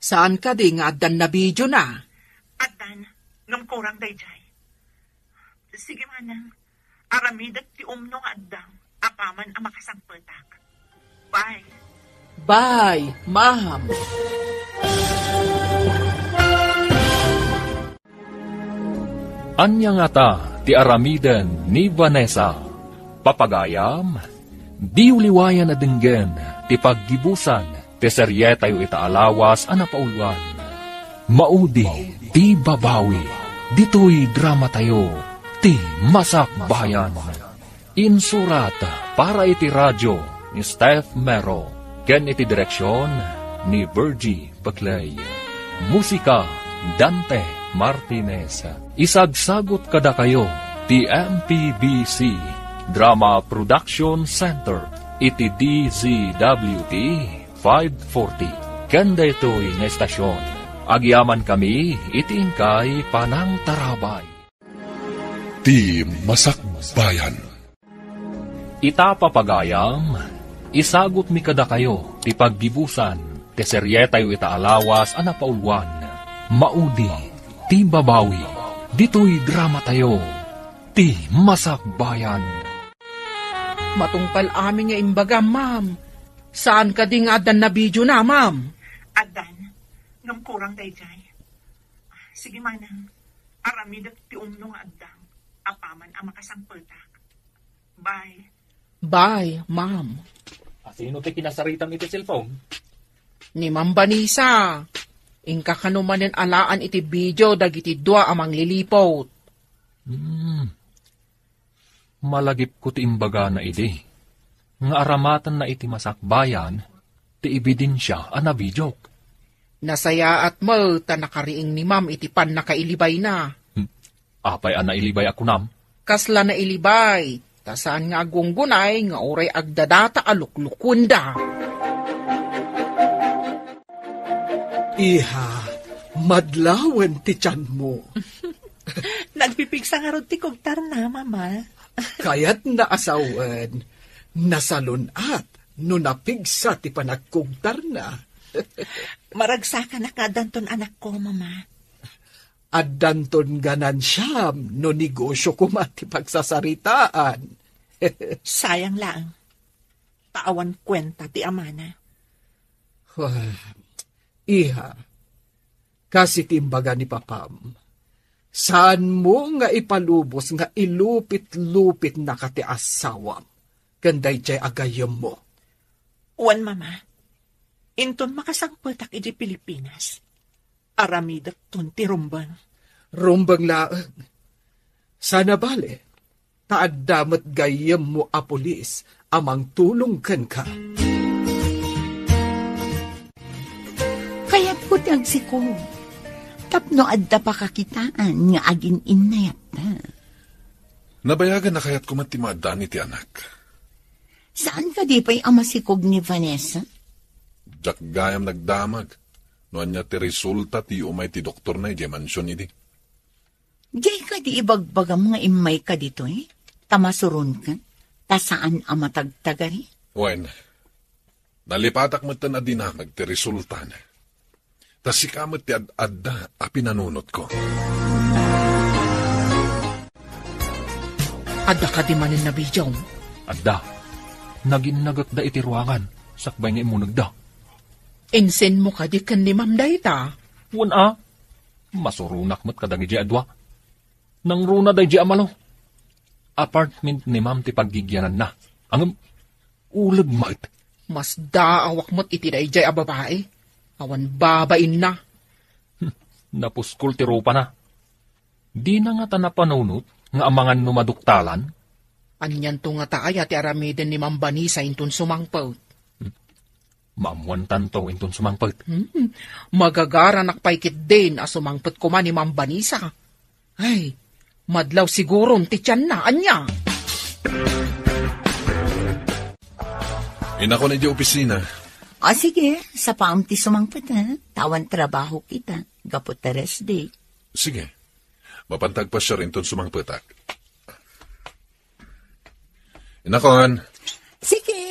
Saan kadi nga addan nabidiona? Addan, ngem kurang daydiay. Sige, Manang. Aramidek ti umno nga adda apaman a makasangpetak. Bye. Bye, ma'am. Ania ngata ti aramiden ni Vanessa? Papagayam, diyo liwayan a denggen ti paggibusan ti serietayo ita a lawas a napauluan. Maudi ti babawi. Ditoy dramatayo, ti Masakbayan. Insurat para iti radio ni Steph Mero ken iti direksion ni Virgie Peclay. Musika, Dante Martinez. Isagsagut kadakayo ti M P B C Drama Production Center iti D Z W T five forty. Ken daytoy nga estasion, agyamankami iti inkay panangtarabay. Ti Masakbayan. Ita, papagayam, isagutmi kadakayo ti paggibusan ti serietayo ita a lawas a napauluan. Maudi ti babawi ditoy dramatayo, ti Masakbayan. Matungpal amin nga imbagam, ma'am. Saan kadi nga addan nabidiona, ma'am? Addan, ngem kurang daydiay. Sige, manang, aramidek ti umno nga addang apaman a makasangpetak. Bye. Bye, ma'am. Asino ti kinasaritam iti cellphone? Ni Ma'am Vanessa. Inka kano manen alaan iti video dagiti dua a mangliliput. Hmm. Malagipko ti imbagana idi, nga aramatenna iti Masakbayan, ti ebidensia a nabidiok. Nasayaat met ta nakariing ni Ma'am iti pannakailibayna. Hmm. Apay a nailibay a kunam? Kasla nailibay, ta saan nga agunggunay nga uray agdadata a luklukuenda. Iha, madlawen ti tianmo. Nagpipigsa ngarud ti kugtarna, Mama. Kayatna a sawen, nasalun-at no napigsa ti panagkugtarna. Maragsakanak nga addanton anakko, Mama. Addanton ganansiam no negosio koma ti pagsasaritaan. Sayang laeng. Ta awan kuenta ti amana. Well, iha, kas iti imbaga ni papam, saanmo nga ipalubos nga ilupit-lupitnaka ti asawam ken daydiay a gayyemmo. Wen, Mama, inton makasangpetak idiay Pilipinas, aramidekton ti rumbeng. Rumbeng laeng. Saan a bale, ta adda met gayyemmo a pulis a mangtulong kenka. Kayatko ti agsikog tapno adda pakakitaan nga agin-innayatta. Nabayagen a kayatko met ti maaddaan iti anak. Saan kadi pay a masikog ni Vanessa? Diak gayam nagdamag no ania ti resulta ti umay ti doktorna idiay mansion idi. Diay kadi ibagbagam nga immayka ditoy, ta masuronka, ta saan a matagtagari? Wen, nalipatak metten a dinamag ti resultana. Ta sika met ti ad-adda a pinanunotko. Adda kadi manen nabidiom? Adda. Naginnagekda iti ruangan, sakbay nga immunegda. Insenmo kadi ken ni Ma'am dayta? Wen a. Masuronak met kadagiti adua. Nangruna daydi a malo. Apartment ni Ma'am ti paggigiananna. Ngem, uleg met. Masdaawak met iti daydiay a babai. Awan babainna. Hmm, napuskol ti rupana. Dina ngata napanunot nga amangan no maduktalan? Anianto ngata aya ti aramiden ni Ma'am Vanessa inton sumangpet? Hmm. Maammuantanto inton sumangpet. Hmm, magagaranak pay ketdin a sumangpet koma ni Ma'am Vanessa. Ay, madlaw siguron ti tianna, ania? Inakon idiay opisina. O, sige, sapaam ti sumangpet, ha? Ta awan trabaho kita, gapu ta rest day. Sige. Mapanta agpasiar inton sumangpetak. Inakon. Sige.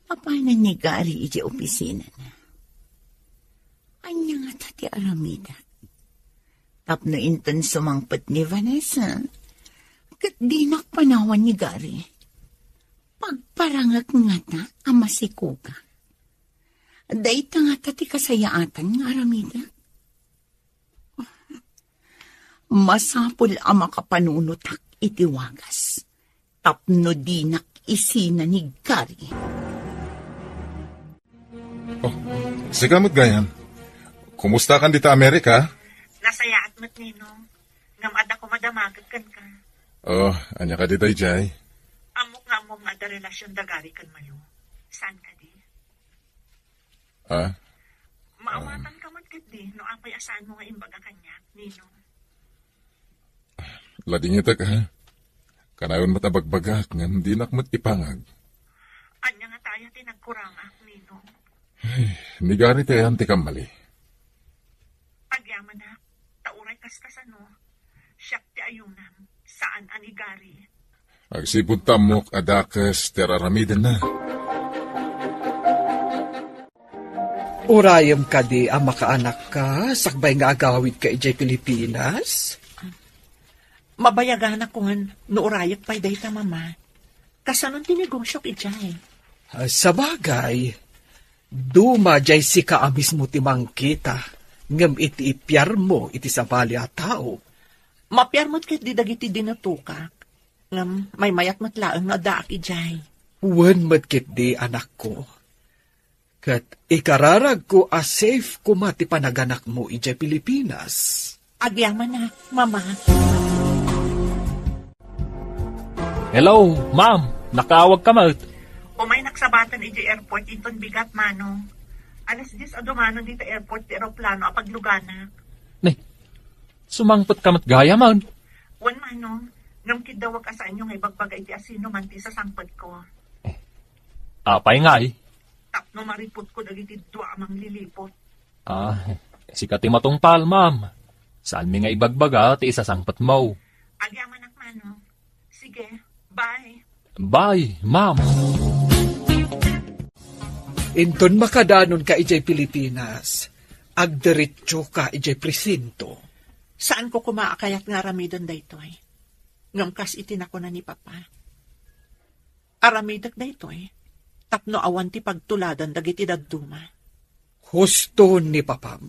Apanan ni Gary idiay opisinana? Ania ngata ti aramida? Tapno inton sumangpet ni Vanessa, ket dinak panawan ni Gary. Pagparangek ngata a masikogak. Dayta ngata ti kasayaatan nga aramida. Masapul a makapanunotak iti wagas, tapno dinak isina ni Gary. Oh, sika met gayam. Kumustakan dita Amerika? Nasayaat met, Ninong. Ngem adda koma damagek kenka. Oh, ania kadi daydiay? Ammok nga ammom nga adda relasion da Gary ken Malu. Saan kadi? Ha? Maawatanka met ketdi no apay a saanmo nga imbaga kaniak, Ninong. Ladingitek, ha? Kanayon met a bagbagak ngem dinak met ipangag. Ania ngata aya ti nagkurangak, Ninong? Ay, ni Gary ti ayan ti kammali. Agyamanak, ta uray kaskasano, siak ti ayonam, saan a ni Gary. Agsipud ta ammok a dakes ti ar-aramidenna. Urayem kadi a makaanakka sakbay nga agawidka idiay Pilipinas? Mabayaganakon no urayek pay dayta, Mama. Kasanon ti negosiok idiay? Ah, sabagay, duma diay sika a mismo ti mangkita, ngem iti ipiarmo iti sabali a tao. Mapiar met ketdi dagiti dinatokak, ngem maymayat met laeng nga addaak idiay. Wen met ketdi, anakko. Ket ikararagko a safe koma ti panaganakmo idiay Pilipinas. Agyamanak, Mama. Hello, Ma'am. Nakaawagka met. Umaynak sabaten idiay airport inton bigat, Manong. Alas dies a dumanon dita airport ti eroplano a paglugana. Ni, sumangpetka met gayam? Wen, Manong. Ngem kiddawek a saanyo nga ibagbaga iti asino man ti isasangpetko. Apay ngay? Tapno mariputko dagiti dua a mangliliput. Ah, sika ti matungpal, ma'am. Saanmi nga ibagbaga ti isasangpetmo. Agyamanak, Manong. Sige, bye. Bye, ma'am. Inton makadanonka idiay Pilipinas, agdiretsoka idiay presinto. Saanko koma a kayat nga aramiden daytoy. Ngem kas iti nakuna ni Papa, aramidek daytoy tapno awan ti pagtuladan dagiti dadduma. Husto ni Papam.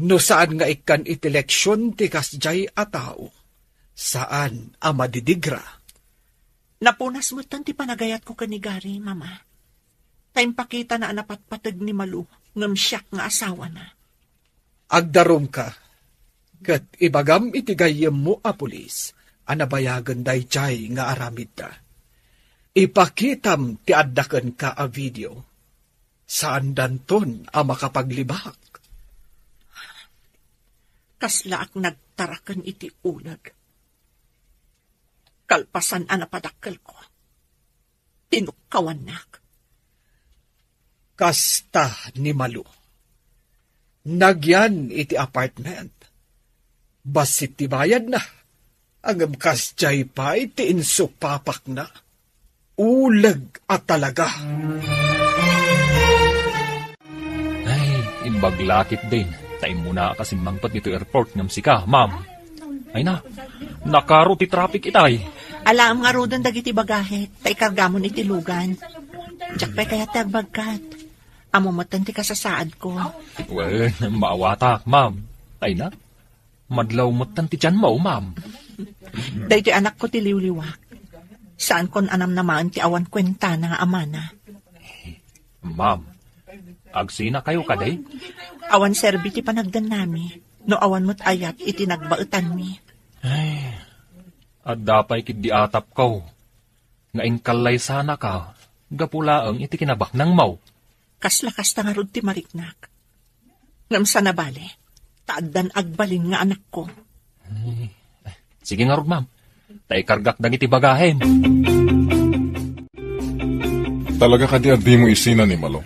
No saan nga ikkan iti leksion ti kasdiay a tao, saan a madidigra. Napunas metten ti panagayatko ken ni Gary, Mama. Ta impakitana a napatpateg ni Malu ngem siak nga asawana. Agdarumka, ket ibagam iti gayyemmo a pulis a nabayagen daydiay nga aramidda. Ipakitam ti adda kenka a video. Saandanton a makapaglibak. Kaslaak nagtaraken iti uleg. Kalpasan a napadakkelko, tinukkawannak. Kasta ni Malu. Nagyan iti apartment. Bassit ti bayadna. Ngem kasdiay pay ti insupapakna. Uleg a talaga. Ay, imbag la ketdin. Ta immuna a simmangpet ditoy airport ngem sika, ma'am. Ay na, nakaro ti traffic itay. Alaem ngaruden dagiti bagahek, ta ikargamon iti lugan. Diak pay kayat ti agbagkat. Ammo metten ti kasasaadko. Wen, maawatak, ma'am. Ay na, madlaw metten ti tianmo, ma'am. Daytoy anakko ti liwliwak. Saankon a namnamaen ti awan kuentana nga amana. Ma'am, agsinakayo kadi? Awan serbi ti panagdennami, no awan met ayat iti nagbaetanmi. Ay, adda pay ketdi atapko nga inkallaysanaka gapu laeng iti kinabaknangmo. Kasla kasta ngarud ti mariknak. Ngem saan a bale, ta addan agbalin nga anakko. Ay, sige ngarud, ma'am. Ta ikargak dagiti bagahim. Talaga kadi a dimo isina ni Malo?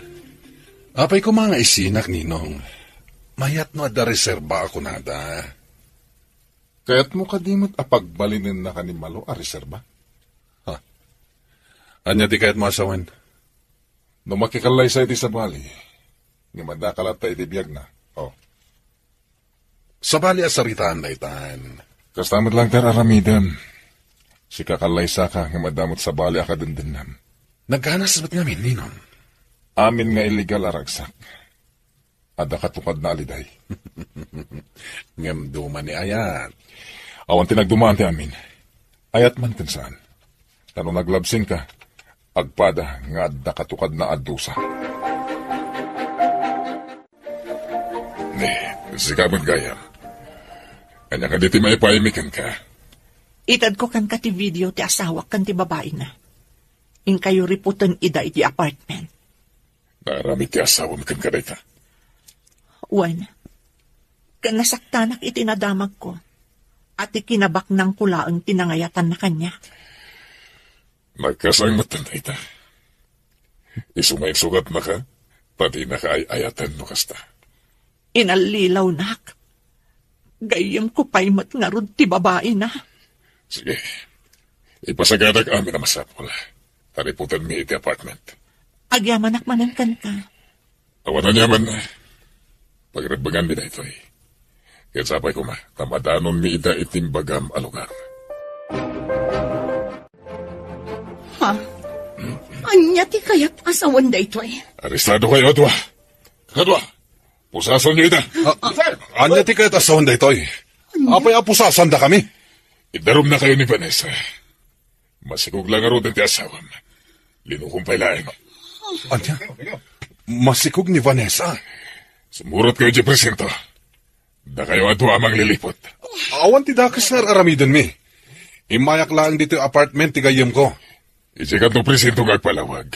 Apay koma nga isinak, Ninong. Mayat no adda reserba a kunada. Kayatmo kadi met a pagbalinennaka ni Malo a reserba? Ha? Ania ti kayatmo a sawen? No makikallaysa iti sabali, ngem addaka latta iti biagna. Oh. Sabali a saritaan daytan. Kasta met laeng ti ar-aramidem. Sika kallaysaka ngem adda met sabali a kadendennam. Nagganas met ngamin, Ninong. Amin nga illegal a ragsak. Adda katukadna a liday. Ngem duma ni ayat. Awan ti nagdumaan ti amin. Ayat man ken saan. Ta no naglabsingka, agpada nga adda katukadna a dusa. Ni, sika met gayam. Ania kadi ti maipaaymi kenka? Itedko kenka ti video ti asawak ken ti babaina. Inkayo riputen ida iti apartment. Naaramid ti asawam kenka dayta? Wen, ken nasaktanak iti nadamagko, a ti kinabaknangko laeng ti nangayatanna kaniak. Nagkasang met dayta. Isu nga insugatnaka, ta dinaka ay-ayaten no kasta. Inallilawnak. Gayyemko pay met ngarud ti babaina. Sige. Ipasagadak amin a masapul. Tariputanmi iti apartment. Agyamanak manen kenka. Awan aniaman. Pagrebbenganmi daytoy. Ket sapay koma, ta madanonmi ida iti imbagam a lugar. Ha? Ania ti kayat a sawen daytoy? Arestado kayo, adua. Kadua, pusasonyo ida. Ah, ania ti kayat a sawen daytoy? Ania? Apay a pusasandakami? Idarumnakayo ni Vanessa. Masikog la ngaruden ti asawam. Linukom pay laeng. Ania? Masikog ni Vanessa? Sumurotka idiay presinto. Dakayo a dua a mangliliput. Awan ti dakes nga ar-aramidenmi. Immayak laeng ditoy apartment ti gayyemko. Idiay kanto presinto nga agpalawag.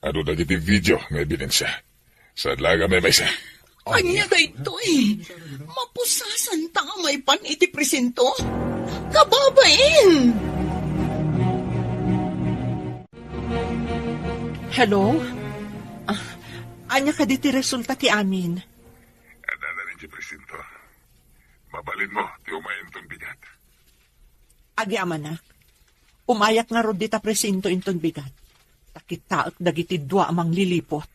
Adu dagiti video nga ebidensia. Saan laeng a maymaysa? Ania daytoy? Mapusasan ta nga maipan iti presinto? Kababain! Hello? Ah, ania kadi ti resulta ti amin? Adda na iti presinto. Mabalinmo ti umay inton bigat. Agyamanak. Umayak ngarud dita presinto inton bigat. Ta kitaek dagiti dua a mangliliput.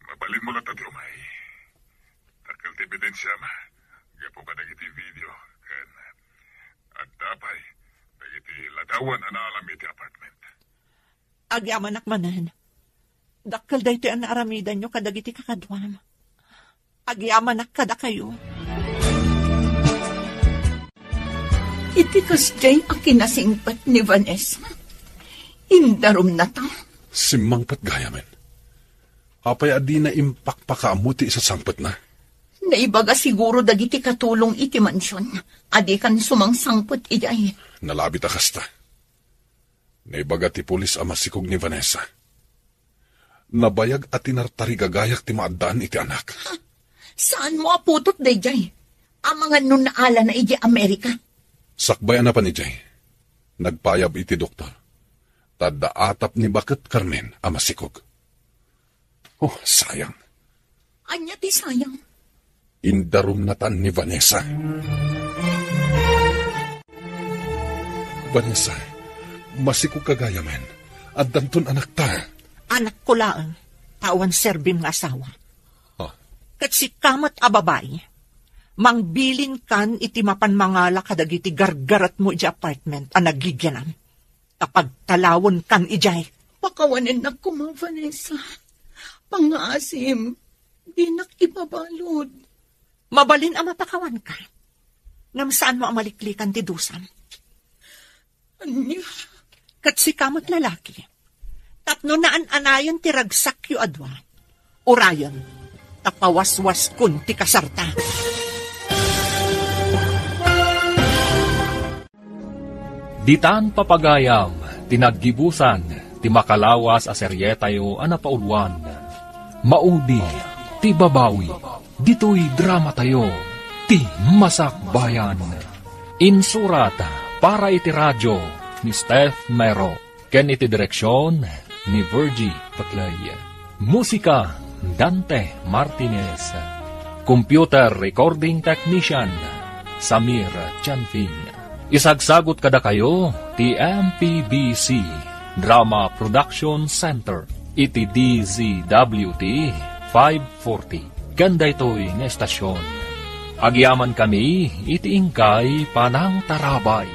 Mabalinmo latta ti umay. Dakkel ti ebidensiam gapu kadagiti video ken adda pay dagiti ladawan a naalam iti apartment. Agyamanak manen. Dakkel daytoy a naaramidanyo kadagiti kakaduam. Agyamanak kadakayo. Iti kasdiay a kinasingpet ni Vanessa, indarumnata. Simmangpet gayamen. Apay a dina impakpakaammo ti isasangpetna? Naibaga siguro dagiti katulong iti mansion a dikan sumangsangpet idiay. Nalabit a kasta. Naibaga ti pulis a masikog ni Vanessa. Nabayag a tinartarigagayak ti maaddaan iti anak. Saanmo a putot daydiay? Amangan no naalana idiay Amerika. Sakbay a napan idiay, nagpayab iti doktor. Ta adda atap ni baket Carmen a masikog. Oh, sayang. Ania ti sayang? Indarumnatan ni Vanessa. Vanessa, masikog ka gayamen. Addanton anakta. Anakko laeng, ta awan serbim nga asawa. Ah. Ket sika met a babai, mangbilinkan iti mapan mangala kadagiti gargaretmo iti apartment a nagigianam. Ta pagtalawenkan idiay. Pakawanennak koma, Vanessa. Pangngaasim, dinak ipabalud. Mabalin a mapakawanka. Ngem saanmo a maliklikan ti dusam. Ania? Ket sika met lalaki. Tapno naan-anayon ti ragsakyo a dua. Urayon, ta pawaswaskon ti kasarta. Ditan papagayam ti naggibusan ti makalawas a serietayo a napauluan, Maudi ti Babawi. Ditoy dramatayo, ti Masakbayan. Insurat para iti radio ni Steph Mero. Ken iti direksion ni Virgie Paclay. Musika, Dante Martinez. Computer recording technician, Samir Chanfing. Isagsagut kadakayo ti M P B C Drama Production Center iti D Z W T five forty. Ken daytoy nga estasion, agyamankami iti inkay panangtarabay.